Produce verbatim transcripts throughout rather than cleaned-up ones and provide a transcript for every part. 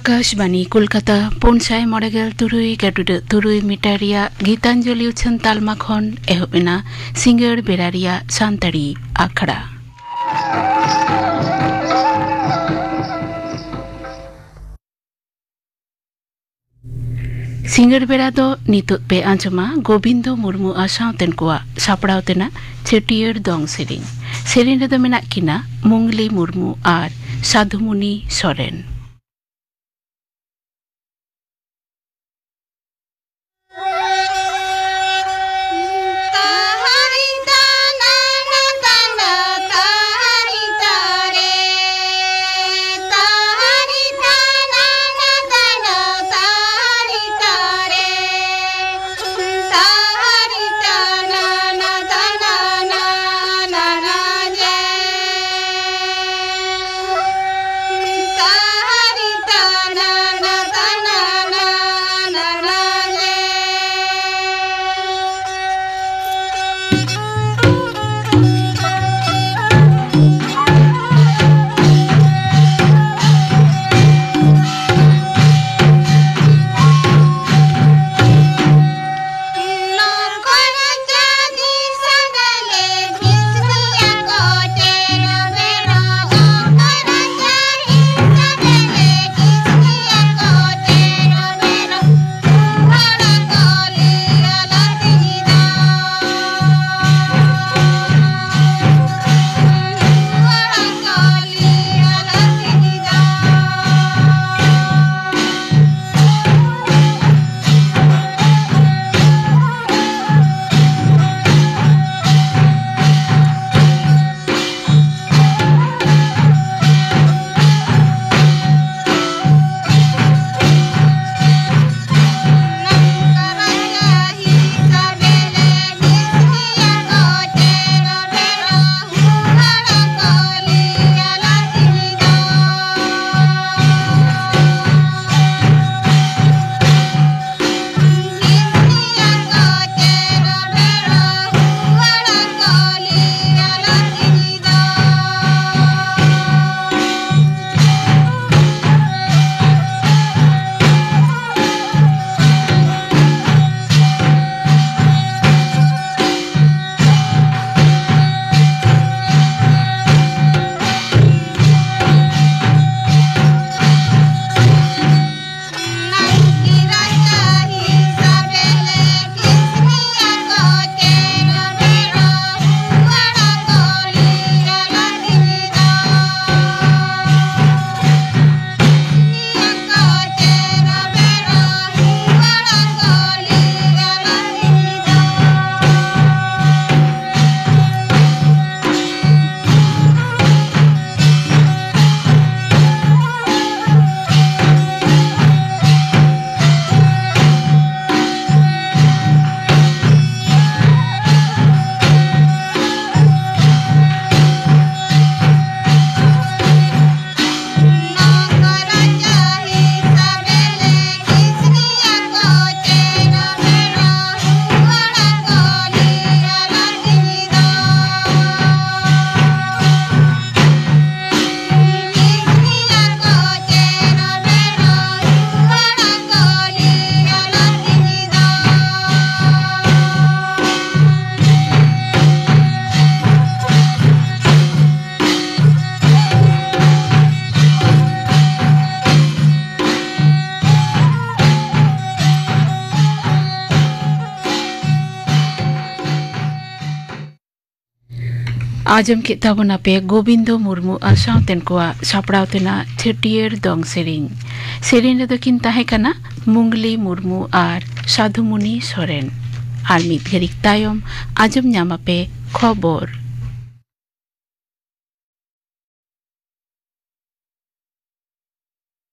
ᱟᱠᱟᱥᱵᱟᱱᱤ ᱠᱳᱞᱠᱟᱛᱟ, ᱯᱩᱱ ᱥᱟᱭ ᱢᱚᱬᱮ ᱜᱮᱞ ᱛᱩᱨᱩᱭ ᱜᱟᱹᱰᱩᱰᱟᱹ ᱛᱩᱨᱩᱭ ᱢᱤᱴᱟᱨ ᱨᱮᱭᱟᱜ ᱜᱤᱛᱟᱧᱡᱚᱞᱤ ᱩᱪᱷᱟᱹᱱ ᱛᱟᱞᱢᱟ ᱠᱷᱚᱱ ᱮᱦᱚᱵ ᱮᱱᱟ ᱥᱤᱸᱜᱟᱹᱲ ᱵᱮᱲᱟ ᱨᱮᱭᱟᱜ ᱥᱟᱱᱛᱟᱲᱤ ᱟᱠᱷᱲᱟ᱾ ᱥᱤᱸᱜᱟᱹᱲ ᱵᱮᱲᱟ ᱫᱚ ᱱᱤᱛᱚᱜ ᱯᱮ ᱟᱸᱡᱚᱢᱟ ᱜᱳᱵᱤᱱᱫᱚ ᱢᱩᱨᱢᱩ ᱟᱨ ᱥᱟᱶᱛᱮᱱ ᱠᱚᱣᱟᱜ ᱥᱟᱯᱲᱟᱣ ᱛᱮᱱᱟᱜ ᱪᱷᱟᱹᱴᱭᱟᱹᱨ ᱫᱚᱝ ᱥᱮᱨᱮᱧ᱾ ᱥᱮᱨᱮᱧ ᱨᱮᱫᱚ ᱢᱮᱱᱟᱜ ᱠᱤᱱᱟ ᱢᱩᱝᱞᱤ ᱢᱩᱨᱢᱩ ᱟᱨ ᱥᱟᱫᱷᱩᱢᱩᱱᱤ ᱥᱚᱨᱮᱱ᱾ ᱟᱸᱡᱚᱢ ᱠᱮᱫ ᱛᱟᱵᱚᱱᱟᱯᱮ ᱜᱳᱵᱤᱱᱫᱚ ᱢᱩᱨᱢᱩ ᱟᱨ ᱥᱟᱶᱛᱮᱱ ᱠᱚᱣᱟᱜ ᱥᱟᱯᱲᱟᱣ ᱛᱮᱱᱟᱜ ᱪᱷᱟᱹᱴᱭᱟᱹᱨ ᱫᱚᱝ ᱥᱮᱨᱮᱧ᱾ ᱥᱮᱨᱮᱧ ᱨᱮᱫᱚ ᱠᱤᱱ ᱛᱟᱦᱮᱸ ᱠᱟᱱᱟ ᱢᱩᱝᱞᱤ ᱢᱩᱨᱢᱩ ᱟᱨ ᱥᱟᱫᱷᱩᱢᱩᱱᱤ ᱥᱚᱨᱮᱱ᱾ ᱟᱨ ᱢᱤᱫ ᱜᱷᱟᱹᱲᱤᱡ ᱛᱟᱭᱚᱢ ᱟᱸᱡᱚᱢ ᱧᱟᱢᱟᱯᱮ ᱠᱷᱚᱵᱚᱨ᱾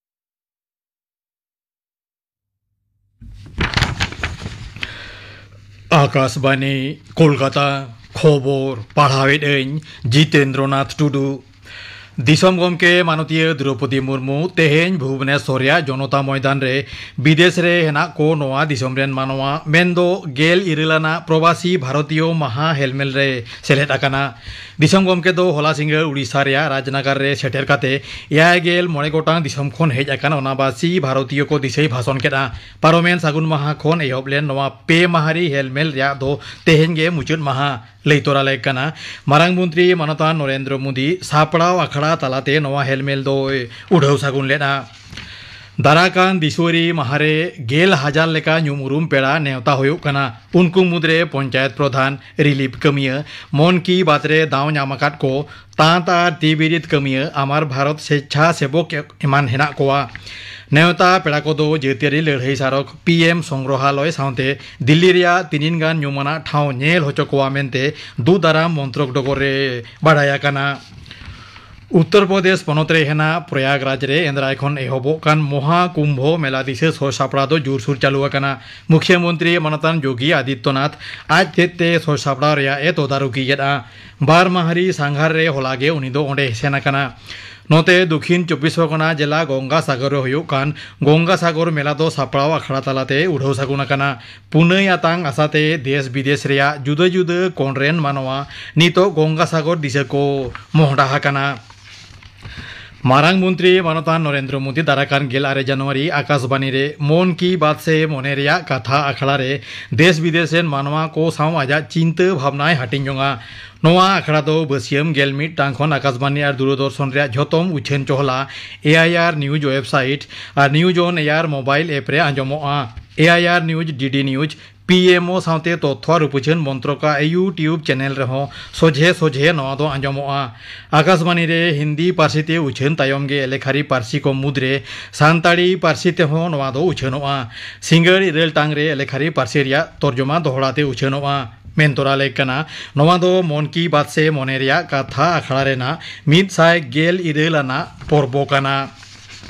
ᱟᱠᱟᱥᱵᱟᱱᱤ, ᱠᱳᱞᱠᱟᱛᱟ᱾ ᱠᱷᱚᱵᱚᱨ ᱯᱟᱲᱦᱟᱣᱮᱫ ᱟᱹᱧ ᱡᱤᱛᱮᱱᱫᱨᱚᱱᱟᱛᱷ ᱴᱩᱰᱩ᱾ ᱫᱤᱥᱚᱢ ᱜᱚᱢᱠᱮ ᱢᱟᱱᱚᱛᱤᱭᱟᱹ ᱫᱨᱚᱣᱯᱚᱫᱤ ᱢᱩᱨᱢᱩ ᱛᱮᱦᱮᱧ ᱵᱷᱩᱵᱽᱱᱮᱥᱚᱨ ᱨᱮᱭᱟᱜ ᱡᱚᱱᱚᱛᱟ ᱢᱚᱭᱫᱟᱱ ᱨᱮ ᱵᱤᱫᱮᱥ ᱨᱮ ᱦᱮᱱᱟᱜ ᱠᱚ ᱱᱚᱣᱟ ᱫᱤᱥᱚᱢ ᱨᱮᱱ ᱢᱟᱱᱣᱟ ᱢᱮᱱᱫᱚ ᱜᱮᱞ ᱤᱨᱟᱹᱞ ᱟᱱᱟᱜ ᱯᱨᱚᱵᱟᱥᱤ ᱵᱷᱟᱨᱚᱛᱤᱭᱚ ᱢᱟᱦᱟ ᱦᱮᱞᱢᱮᱞ ᱨᱮ ᱥᱮᱞᱮᱫ ᱟᱠᱟᱱᱟ᱾ ᱫᱤᱥᱚᱢ ᱜᱚᱢᱠᱮ ᱫᱚ ᱦᱚᱞᱟ ᱥᱤᱸᱜᱟᱹᱲ ᱩᱰᱤᱥᱟ ᱨᱮᱭᱟᱜ ᱨᱟᱡᱽᱱᱟᱜᱟᱨ ᱨᱮ ᱥᱮᱴᱮᱨ ᱠᱟᱛᱮ ᱮᱭᱟᱭ ᱜᱮᱞ ᱢᱚᱬᱮ ᱜᱚᱴᱟᱝ ᱫᱤᱥᱚᱢ ᱠᱷᱚᱱ ᱦᱮᱡ ᱟᱠᱟᱱ ᱚᱱᱟᱵᱟᱥᱤ ᱵᱷᱟᱨᱚᱛᱤᱭᱚ ᱠᱚ ᱫᱤᱥᱟᱹᱭ ᱵᱷᱟᱥᱚᱱ ᱠᱮᱫᱼᱟ᱾ ᱯᱟᱨᱚᱢᱮᱱ ᱥᱟᱹᱜᱩᱱ ᱢᱟᱦᱟ ᱠᱷᱚᱱ ᱮᱦᱚᱵ ᱞᱮᱱ ᱱᱚᱣᱟ ᱯᱮ ᱢᱟᱦᱟᱨᱤ ᱦᱮᱞᱢᱮᱞ ᱨᱮᱭᱟᱜ ᱫᱚ ᱛᱮᱦᱮᱧ ᱜᱮ ᱢᱩᱪᱟᱹᱫ ᱢᱟᱦᱟ ᱞᱟᱹᱭ ᱛᱚᱨᱟ ᱞᱮᱠ ᱠᱟᱱᱟ᱾ ᱢᱟᱨᱟᱝ ᱢᱚᱱᱛᱨᱤ ᱢᱟᱱᱚᱛᱟᱱ ᱱᱚᱨᱮᱱᱫᱨᱚ ᱢᱳᱫᱤ ᱥᱟᱯᱲᱟᱣ ᱟᱠᱷᱲᱟ ᱛᱟᱞᱟᱛᱮ ᱱᱚᱣᱟ ᱦᱮᱞᱢᱮᱞ ᱫᱚᱭ ᱩᱰᱷᱟᱹᱣ ᱥᱟᱹᱜᱩᱱ ᱞᱮᱫᱼᱟ᱾ ᱫᱟᱨᱟᱠᱟᱱ ᱫᱤᱥᱣᱟᱹᱨᱤ ᱢᱟᱦᱟᱨᱮ ᱜᱮᱞ ᱦᱟᱡᱟᱨ ᱞᱮᱠᱟ ᱧᱩᱢ ᱩᱨᱩᱢ ᱯᱮᱲᱟ ᱱᱮᱣᱛᱟ ᱦᱩᱭᱩᱜ ᱠᱟᱱᱟ᱾ ᱩᱱᱠᱩ ᱢᱩᱫᱽᱨᱮ ᱯᱚᱧᱪᱟᱭᱮᱛ ᱯᱨᱚᱫᱷᱟᱱ, ᱨᱤᱞᱤᱯ ᱠᱟᱹᱢᱤᱭᱟᱹ, ᱢᱚᱱ ᱠᱤ ᱵᱟᱛ ᱨᱮ ᱫᱟᱣ ᱧᱟᱢ ᱟᱠᱟᱫ ᱠᱚ, ᱛᱟᱸᱛ ᱟᱨ ᱛᱤ ᱵᱤᱨᱤᱫ ᱠᱟᱹᱢᱤᱭᱟᱹ, ᱟᱢᱟᱨ ᱵᱷᱟᱨᱚᱛ ᱥᱮᱪᱪᱷᱟ ᱥᱮᱵᱚᱠ ᱮᱢᱟᱱ ᱦᱮᱱᱟᱜ ᱠᱚᱣᱟ᱾ ᱱᱮᱣᱛᱟ ᱯᱮᱲᱟ ᱠᱚᱫᱚ ᱡᱟᱹᱛᱤᱭᱟᱹᱨᱤ ᱞᱟᱹᱲᱦᱟᱹᱭ ᱥᱟᱨᱚᱠ, ᱯᱤ ᱮᱢ ᱥᱚᱝᱜᱨᱚᱦᱟᱞᱚᱭ ᱥᱟᱶᱛᱮ ᱫᱤᱞᱞᱤ ᱨᱮᱭᱟᱜ ᱛᱤᱱᱤᱱ ᱜᱟᱱ ᱧᱩᱢᱟᱱᱟᱜ ᱴᱷᱟᱶ ᱧᱮᱞ ᱦᱚᱪᱚ ᱠᱚᱣᱟ ᱢᱮᱱᱛᱮ ᱫᱩᱜ ᱫᱟᱨᱟᱢ ᱢᱚᱱᱛᱨᱚᱠ ᱰᱚᱜᱚᱨ ᱨᱮ ᱵᱟᱰᱟᱭ ᱟᱠᱟᱱᱟ᱾ ᱩᱛᱛᱚᱨ ᱯᱨᱚᱫᱮᱥ ᱯᱚᱱᱚᱛ ᱨᱮ ᱦᱮᱱᱟᱜ ᱯᱨᱚᱭᱟᱜᱽᱨᱟᱡᱽ ᱨᱮ ᱮᱱᱫᱨᱟᱭ ᱠᱷᱚᱱ ᱮᱦᱚᱵᱚᱜ ᱠᱟᱱ ᱢᱚᱦᱟ ᱠᱩᱢᱵᱷᱚ ᱢᱮᱞᱟ ᱫᱤᱥᱟᱹ ᱥᱚᱨ ᱥᱟᱯᱲᱟᱣ ᱫᱚ ᱡᱳᱨᱥᱳᱨ ᱪᱟᱹᱞᱩ ᱟᱠᱟᱱᱟ᱾ ᱢᱩᱠᱷᱭᱟᱹ ᱢᱚᱱᱛᱨᱤ ᱢᱟᱱᱚᱛᱟᱱ ᱡᱳᱜᱤ ᱟᱫᱤᱛᱭᱚᱱᱟᱛᱷ ᱟᱡ ᱛᱮᱫ ᱛᱮ ᱥᱚᱨ ᱥᱟᱯᱲᱟᱣ ᱨᱮᱭᱟᱜ ᱮ ᱛᱚᱫᱟᱨᱚᱠᱤ ᱠᱮᱫᱼᱟ᱾ ᱵᱟᱨ ᱢᱟᱦᱟᱨᱤ ᱥᱟᱸᱜᱷᱟᱨ ᱨᱮ ᱦᱚᱞᱟ ᱜᱮ ᱩᱱᱤ ᱫᱚ ᱚᱸᱰᱮ ᱥᱮᱱ ᱟᱠᱟᱱᱟ᱾ ᱱᱚᱛᱮ ᱫᱚᱠᱷᱤᱱ ᱪᱚᱵᱵᱤᱥ ᱯᱚᱨᱜᱚᱱᱟ ᱡᱮᱞᱟ ᱜᱚᱝᱜᱟ ᱥᱟᱜᱚᱨ ᱨᱮ ᱦᱩᱭᱩᱜ ᱠᱟᱱ ᱜᱚᱝᱜᱟ ᱥᱟᱜᱚᱨ ᱢᱮᱞᱟ ᱫᱚ ᱥᱟᱯᱲᱟᱣ ᱟᱠᱷᱲᱟ ᱛᱟᱞᱟᱛᱮ ᱩᱰᱷᱟᱹᱣ ᱥᱟᱹᱜᱩᱱ ᱟᱠᱟᱱᱟ᱾ ᱯᱩᱱᱟᱹᱭ ᱟᱛᱟᱝ ᱟᱥᱟᱛᱮ ᱫᱮᱥ ᱵᱤᱫᱮᱥ ᱨᱮᱭᱟᱜ ᱡᱩᱫᱟᱹ ᱡᱩᱫᱟᱹ ᱠᱚᱬ ᱨᱮᱱ ᱢᱟᱱᱣᱟ ᱱᱤᱛᱚᱜ ᱜᱚᱝᱜᱟ ᱥᱟᱜᱚᱨ ᱫᱤᱥᱟᱹ ᱠᱚ ᱢᱚᱦᱰᱟ ᱟᱠᱟᱱᱟ᱾ ᱢᱟᱨᱟᱝ ᱢᱚᱱᱛᱨᱤ ᱢᱟᱱᱚᱛᱟᱱ ᱱᱚᱨᱮᱱᱫᱨᱚ ᱢᱳᱫᱤ ᱫᱟᱨᱟᱠᱟᱱ ᱜᱮᱞ ᱟᱨᱮ ᱡᱟᱱᱩᱣᱟᱨᱤ ᱟᱠᱟᱥᱵᱟᱱᱤ ᱨᱮ ᱢᱚᱱ ᱠᱤ ᱵᱟᱛ ᱥᱮ ᱢᱚᱱᱮ ᱨᱮᱭᱟᱜ ᱠᱟᱛᱷᱟ ᱟᱠᱷᱲᱟ ᱨᱮ ᱫᱮᱥ ᱵᱤᱫᱮᱥ ᱨᱮᱱ ᱢᱟᱱᱣᱟ ᱠᱚ ᱥᱟᱶ ᱟᱡᱟᱜ ᱪᱤᱱᱛᱟᱹ ᱵᱷᱟᱵᱽᱱᱟᱭ ᱦᱟᱹᱴᱤᱧ ᱡᱚᱝᱟ᱾ ᱱᱚᱣᱟ ᱟᱠᱷᱲᱟ ᱫᱚ ᱵᱟᱹᱥᱭᱟᱹᱢ ᱜᱮᱞ ᱢᱤᱫ ᱴᱟᱲᱟᱝ ᱠᱷᱚᱱ ᱟᱠᱟᱥᱵᱟᱱᱤ ᱟᱨ ᱫᱩᱨᱚᱫᱚᱨᱥᱚᱱ ᱨᱮᱭᱟᱜ ᱡᱷᱚᱛᱚᱢ ᱩᱪᱷᱟᱹᱱ ᱪᱚᱦᱞᱟ, ᱮ ᱟᱭ ᱟᱨ ᱱᱤᱭᱩᱡᱽ ᱣᱮᱵᱥᱟᱭᱤᱴ ᱟᱨ ᱱᱤᱭᱩᱡᱽ ᱚᱱ ᱮᱭᱟᱨ ᱢᱳᱵᱟᱭᱤᱞ ᱮᱯ ᱨᱮ ᱟᱸᱡᱚᱢᱚᱜᱼᱟ᱾ ᱮ ᱟᱭ ᱟᱨ ᱱᱤᱭᱩᱡᱽ, ᱰᱤ ᱰᱤ ᱱᱤᱭᱩᱡᱽ, ᱯᱤ ᱮᱢ ᱳ ᱥᱟᱶᱛᱮ ᱛᱚᱛᱛᱷᱚ ᱟᱨ ᱩᱯᱟᱹᱪᱷᱟᱹᱱ ᱢᱚᱱᱛᱨᱚᱠᱟᱜ YouTube ᱪᱮᱱᱮᱞ ᱨᱮᱦᱚᱸ ᱥᱚᱡᱷᱮ ᱥᱚᱡᱷᱮ ᱱᱚᱣᱟ ᱫᱚ ᱟᱸᱡᱚᱢᱚᱜᱼᱟ᱾ ᱟᱠᱟᱥᱵᱟᱱᱤ ᱨᱮ ᱦᱤᱱᱫᱤ ᱯᱟᱹᱨᱥᱤ ᱛᱮ ᱩᱪᱷᱟᱹᱱ ᱛᱟᱭᱚᱢ ᱜᱮ ᱮᱞᱮᱠᱷᱟᱨᱤ ᱯᱟᱹᱨᱥᱤ ᱠᱚ ᱢᱩᱫᱽᱨᱮ ᱥᱟᱱᱛᱟᱲᱤ ᱯᱟᱹᱨᱥᱤ ᱛᱮᱦᱚᱸ ᱱᱚᱣᱟ ᱫᱚ ᱩᱪᱷᱟᱹᱱᱚᱜᱼᱟ᱾ ᱥᱤᱸᱜᱟᱹᱲ ᱤᱨᱟᱹᱞ ᱴᱟᱲᱟᱝ ᱨᱮ ᱮᱞᱮᱠᱷᱟᱨᱤ ᱯᱟᱹᱨᱥᱤ ᱨᱮᱭᱟᱜ ᱛᱚᱨᱡᱚᱢᱟ ᱫᱚᱦᱲᱟ ᱛᱮ ᱩᱪᱷᱟᱹᱱᱚᱜᱼᱟ᱾ ᱢᱮᱱ ᱛᱚᱨᱟ ᱞᱮᱠ ᱠᱟᱱᱟ, ᱱᱚᱣᱟ ᱫᱚ ᱢᱚᱱ ᱠᱤ ᱵᱟᱛ ᱥᱮ ᱢᱚᱱᱮ ᱨᱮᱭᱟᱜ ᱠᱟᱛᱷᱟ ᱟᱠᱷᱲᱟ ᱨᱮᱱᱟᱜ ᱢᱤᱫ ᱥᱟᱭ ᱜᱮᱞ ᱤᱨᱟᱹᱞ ᱟᱱᱟᱜ ᱯᱚᱨᱵᱚ ᱠᱟᱱᱟ᱾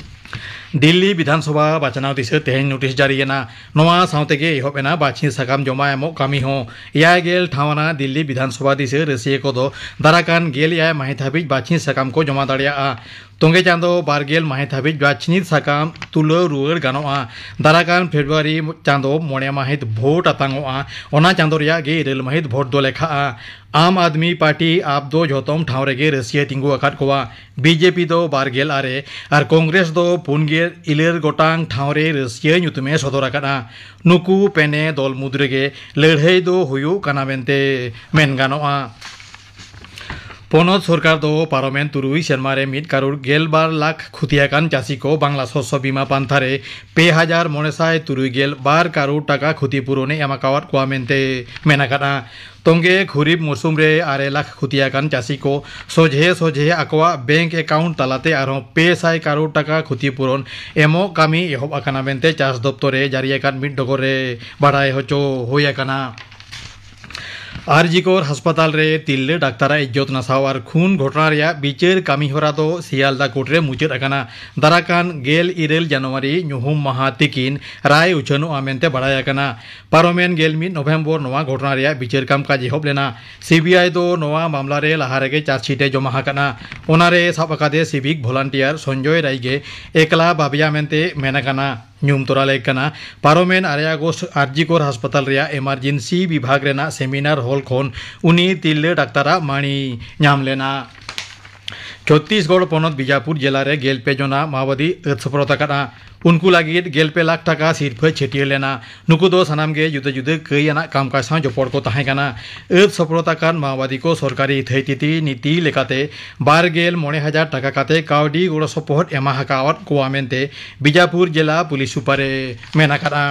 ᱫᱤᱞᱞᱤ ᱵᱤᱫᱷᱟᱱ ᱥᱚᱵᱷᱟ ᱵᱟᱪᱷᱱᱟᱣ ᱫᱤᱥᱟᱹ ᱛᱮᱦᱮᱧ ᱱᱳᱴᱤᱥ ᱡᱟᱹᱨᱤᱭᱮᱱᱟ᱾ ᱱᱚᱣᱟ ᱥᱟᱶ ᱛᱮᱜᱮ ᱮᱦᱚᱵ ᱮᱱᱟ ᱵᱟᱪᱷᱤ ᱥᱟᱠᱟᱢ ᱡᱚᱢᱟ ᱮᱢᱚᱜ ᱠᱟᱹᱢᱤ ᱦᱚᱸ᱾ ᱮᱭᱟᱭ ᱜᱮᱞ ᱴᱷᱟᱶ ᱟᱱᱟᱜ ᱫᱤᱞᱞᱤ ᱵᱤᱫᱷᱟᱱ ᱥᱚᱵᱷᱟ ᱫᱤᱥᱟᱹ ᱨᱟᱹᱥᱤᱭᱟᱹ ᱠᱚᱫᱚ ᱫᱟᱨᱟᱠᱟᱱ ᱜᱮᱞ ᱮᱭᱟᱭ ᱢᱟᱹᱦᱤᱛ ᱦᱟᱹᱵᱤᱡ ᱵᱟᱪᱷᱤ ᱥᱟᱠᱟᱢ ᱠᱚ ᱡᱚᱢᱟ ᱫᱟᱲᱮᱭᱟᱜᱼᱟ᱾ ᱛᱚᱸᱜᱮ ᱪᱟᱸᱫᱚ ᱵᱟᱨ ᱜᱮᱞ ᱢᱟᱹᱦᱤᱛ ᱦᱟᱹᱵᱤᱡ ᱵᱟᱪᱷᱤ ᱥᱟᱠᱟᱢ ᱛᱩᱞᱟᱹᱣ ᱨᱩᱣᱟᱹᱲ ᱜᱟᱱᱚᱜᱼᱟ᱾ ᱫᱟᱨᱟᱠᱟᱱ ᱯᱷᱮᱵᱽᱨᱩᱣᱟᱨᱤ ᱪᱟᱸᱫᱚ ᱢᱚᱬᱮ ᱢᱟᱹᱦᱤᱛ ᱵᱷᱳᱴ ᱟᱛᱟᱝᱚᱜᱼᱟ᱾ ᱚᱱᱟ ᱪᱟᱸᱫᱚ ᱨᱮᱭᱟᱜ ᱜᱮ ᱤᱨᱟᱹᱞ ᱢᱟᱹᱦᱤᱛ ᱵᱷᱳᱴ ᱫᱚ ᱞᱮᱠᱷᱟᱜᱼᱟ᱾ ᱟᱢ ᱟᱫᱢᱤ ᱯᱟᱨᱴᱤ, ᱟᱯ ᱫᱚ ᱡᱷᱚᱛᱚᱢ ᱴᱷᱟᱶ ᱨᱮᱜᱮ ᱨᱟᱹᱥᱤᱭᱟᱹ ᱛᱤᱸᱜᱩ ᱟᱠᱟᱫ ᱠᱚᱣᱟ᱾ ᱵᱤ ᱡᱮ ᱯᱤ ᱫᱚ ᱵᱟᱨ ᱜᱮᱞ ᱟᱨᱮ ᱟᱨ ᱠᱚᱝᱜᱨᱮᱥ ᱫᱚ ᱯᱩᱱ ᱜᱮᱞ ᱤᱨᱟᱹᱞ ᱜᱚᱴᱟᱝ ᱴᱷᱟᱶ ᱨᱮ ᱨᱟᱹᱥᱤᱭᱟᱹ ᱧᱩᱛᱩᱢᱮ ᱥᱚᱫᱚᱨ ᱟᱠᱟᱫᱼᱟ᱾ ᱱᱩᱠᱩ ᱯᱮᱱᱮ ᱫᱚᱞ ᱢᱩᱫᱽ ᱨᱮᱜᱮ ᱞᱟᱹᱲᱦᱟᱹᱭ ᱫᱚ ᱦᱩᱭᱩᱜ ᱠᱟᱱᱟ ᱢᱮᱱᱛᱮ ᱢᱮᱱ ᱜᱟᱱᱚᱜᱼᱟ᱾ ᱯᱚᱱᱚᱛ ᱥᱚᱨᱠᱟᱨ ᱫᱚ ᱯᱟᱨᱚᱢᱮᱱ ᱛᱩᱨᱩᱭ ᱥᱮᱨᱢᱟ ᱨᱮ ᱢᱤᱫ ᱠᱟᱨᱳᱲ ᱜᱮᱞ ᱵᱟᱨ ᱞᱟᱠᱷ ᱠᱷᱚᱛᱤ ᱟᱠᱟᱱ ᱪᱟᱹᱥᱤ ᱠᱚ ᱵᱟᱝᱞᱟ ᱥᱚᱥᱥᱚ ᱵᱤᱢᱟ ᱯᱟᱱᱛᱷᱟ ᱨᱮ ᱯᱮ ᱦᱟᱡᱟᱨ ᱢᱚᱬᱮ ᱥᱟᱭ ᱛᱩᱨᱩᱭ ᱜᱮᱞ ᱵᱟᱨ ᱠᱟᱨᱳᱲ ᱴᱟᱠᱟ ᱠᱷᱚᱛᱤ ᱯᱩᱨᱚᱱᱮ ᱮᱢ ᱟᱠᱟᱣᱟᱫ ᱠᱚᱣᱟ ᱢᱮᱱᱛᱮ ᱢᱮᱱ ᱟᱠᱟᱫᱼᱟ᱾ ᱛᱚᱸᱜᱮ ᱠᱷᱚᱨᱤᱯ ᱢᱩᱨᱥᱩᱢ ᱨᱮ ᱟᱨᱮ ᱞᱟᱠᱷ ᱠᱷᱚᱛᱤ ᱟᱠᱟᱱ ᱪᱟᱹᱥᱤ ᱠᱚ ᱥᱚᱡᱷᱮ ᱥᱚᱡᱷᱮ ᱟᱠᱚᱣᱟᱜ ᱵᱮᱝᱠ ᱮᱠᱟᱣᱩᱱᱴ ᱛᱟᱞᱟᱛᱮ ᱟᱨᱦᱚᱸ ᱯᱮ ᱥᱟᱭ ᱠᱟᱨᱳᱲ ᱴᱟᱠᱟ ᱠᱷᱚᱛᱤ ᱯᱩᱨᱚᱱ ᱮᱢᱚᱜ ᱠᱟᱹᱢᱤ ᱮᱦᱚᱵ ᱟᱠᱟᱱᱟ ᱢᱮᱱᱛᱮ ᱪᱟᱥ ᱫᱚᱯᱛᱚᱨ ᱮ ᱡᱟᱹᱨᱤ ᱟᱠᱟᱫ ᱢᱤᱫ ᱰᱚᱜᱚᱨ ᱨᱮ ᱵᱟᱰᱟᱭ ᱦᱚᱪᱚ ᱦᱩᱭ ᱟᱠᱟᱱᱟ᱾ ᱟᱨ ᱡᱤ ᱠᱚᱨ ᱦᱟᱥᱯᱟᱛᱟᱞ ᱨᱮ ᱛᱤᱨᱞᱟᱹ ᱰᱟᱠᱛᱟᱨᱟᱜ ᱤᱡᱽᱡᱚᱛ ᱱᱟᱥᱟᱣ ᱟᱨ ᱠᱷᱩᱱ ᱜᱷᱚᱴᱚᱱᱟ ᱨᱮᱭᱟᱜ ᱵᱤᱪᱟᱹᱨ ᱠᱟᱹᱢᱤ ᱦᱚᱨᱟ ᱫᱚ ᱥᱤᱭᱟᱞᱫᱟ ᱠᱳᱨᱴ ᱨᱮ ᱢᱩᱪᱟᱹᱫ ᱟᱠᱟᱱᱟ᱾ ᱫᱟᱨᱟᱠᱟᱱ ᱜᱮᱞ ᱤᱨᱟᱹᱞ ᱡᱟᱱᱩᱣᱟᱨᱤ ᱧᱩᱦᱩᱢ ᱢᱟᱦᱟ ᱛᱤᱠᱤᱱ ᱨᱟᱭ ᱩᱪᱷᱟᱹᱱᱚᱜᱼᱟ ᱢᱮᱱᱛᱮ ᱵᱟᱲᱟᱭ ᱟᱠᱟᱱᱟ᱾ ᱯᱟᱨᱚᱢᱮᱱ ᱜᱮᱞ ᱢᱤᱫ ᱱᱚᱵᱷᱮᱢᱵᱚᱨ ᱱᱚᱣᱟ ᱜᱷᱚᱴᱚᱱᱟ ᱨᱮᱭᱟᱜ ᱵᱤᱪᱟᱹᱨ ᱠᱟᱢᱠᱟᱡᱽ ᱮᱦᱚᱵ ᱞᱮᱱᱟ᱾ ᱥᱤ ᱵᱤ ᱟᱭ ᱫᱚ ᱱᱚᱣᱟ ᱢᱟᱢᱞᱟ ᱨᱮ ᱞᱟᱦᱟ ᱨᱮᱜᱮ ᱪᱟᱨᱡᱽᱥᱤᱴ ᱮ ᱡᱚᱢᱟ ᱟᱠᱟᱫᱼᱟ᱾ ᱚᱱᱟᱨᱮ ᱥᱟᱵ ᱟᱠᱟᱫᱮ ᱥᱤᱵᱷᱤᱠ ᱵᱷᱚᱞᱟᱱᱴᱤᱭᱟᱨ ᱥᱚᱧᱡᱚᱭ ᱨᱟᱭ ᱜᱮ ᱮᱠᱞᱟ ᱵᱟᱵᱤᱭᱟ ᱢᱮᱱᱛᱮ ᱢᱮᱱ ᱟᱠᱟᱱᱟ᱾ ᱧᱩᱢ ᱛᱚᱨᱟ ᱞᱮᱠ ᱠᱟᱱᱟ, ᱯᱟᱨᱚᱢᱮᱱ ᱟᱨᱮ ᱟᱜᱚᱥᱴ ᱟᱨ ᱡᱤ ᱠᱚᱨ ᱦᱟᱥᱯᱟᱛᱟᱞ ᱨᱮᱭᱟᱜ ᱮᱢᱟᱨᱡᱮᱱᱥᱤ ᱵᱤᱵᱷᱟᱜᱽ ᱨᱮᱱᱟᱜ ᱥᱮᱢᱤᱱᱟᱨ ᱦᱚᱞ ᱠᱷᱚᱱ ᱩᱱᱤ ᱛᱤᱨᱞᱟᱹ ᱰᱟᱠᱛᱟᱨᱟᱜ ᱢᱟᱹᱬᱤ ᱧᱟᱢ ᱞᱮᱱᱟ᱾ ᱪᱷᱚᱛᱛᱤᱥᱜᱚᱲ ᱯᱚᱱᱚᱛ ᱵᱤᱡᱟᱯᱩᱨ ᱡᱮᱞᱟ ᱨᱮ ᱜᱮᱞ ᱯᱮ ᱡᱚᱱᱟ ᱢᱟᱣᱵᱟᱫᱤ ᱟᱹᱛ ᱥᱚᱯᱨᱚᱛ ᱟᱠᱟᱫᱼᱟ᱾ ᱩᱱᱠᱩ ᱞᱟᱹᱜᱤᱫ ᱜᱮᱞ ᱯᱮ ᱞᱟᱠᱷ ᱴᱟᱠᱟ ᱥᱤᱨᱯᱷᱟᱹ ᱪᱷᱟᱹᱴᱭᱟᱹᱨ ᱞᱮᱱᱟ᱾ ᱱᱩᱠᱩ ᱫᱚ ᱥᱟᱱᱟᱢ ᱜᱮ ᱡᱩᱫᱟᱹ ᱡᱩᱫᱟᱹ ᱠᱟᱹᱭ ᱟᱱᱟᱜ ᱠᱟᱢᱠᱟᱡᱽ ᱥᱟᱶ ᱡᱚᱯᱚᱲ ᱠᱚ ᱛᱟᱦᱮᱸ ᱠᱟᱱᱟ᱾ ᱟᱹᱛ ᱥᱚᱯᱨᱚᱛ ᱟᱠᱟᱱ ᱢᱟᱣᱵᱟᱫᱤ ᱠᱚ ᱥᱚᱨᱠᱟᱨᱤ ᱛᱷᱟᱹᱭ ᱛᱤᱛᱤ ᱱᱤᱛᱤ ᱞᱮᱠᱟᱛᱮ ᱵᱟᱨ ᱜᱮᱞ ᱢᱚᱬᱮ ᱦᱟᱡᱟᱨ ᱴᱟᱠᱟ ᱠᱟᱛᱮ ᱠᱟᱹᱣᱰᱤ ᱜᱚᱲᱚ ᱥᱚᱯᱚᱦᱚᱫ ᱮᱢᱟ ᱟᱠᱟᱣᱟᱫ ᱠᱚᱣᱟ ᱢᱮᱱᱛᱮ ᱵᱤᱡᱟᱯᱩᱨ ᱡᱮᱞᱟ ᱯᱩᱞᱤᱥ ᱥᱩᱯᱟᱨ ᱮ ᱢᱮᱱ ᱟᱠᱟᱫᱼᱟ᱾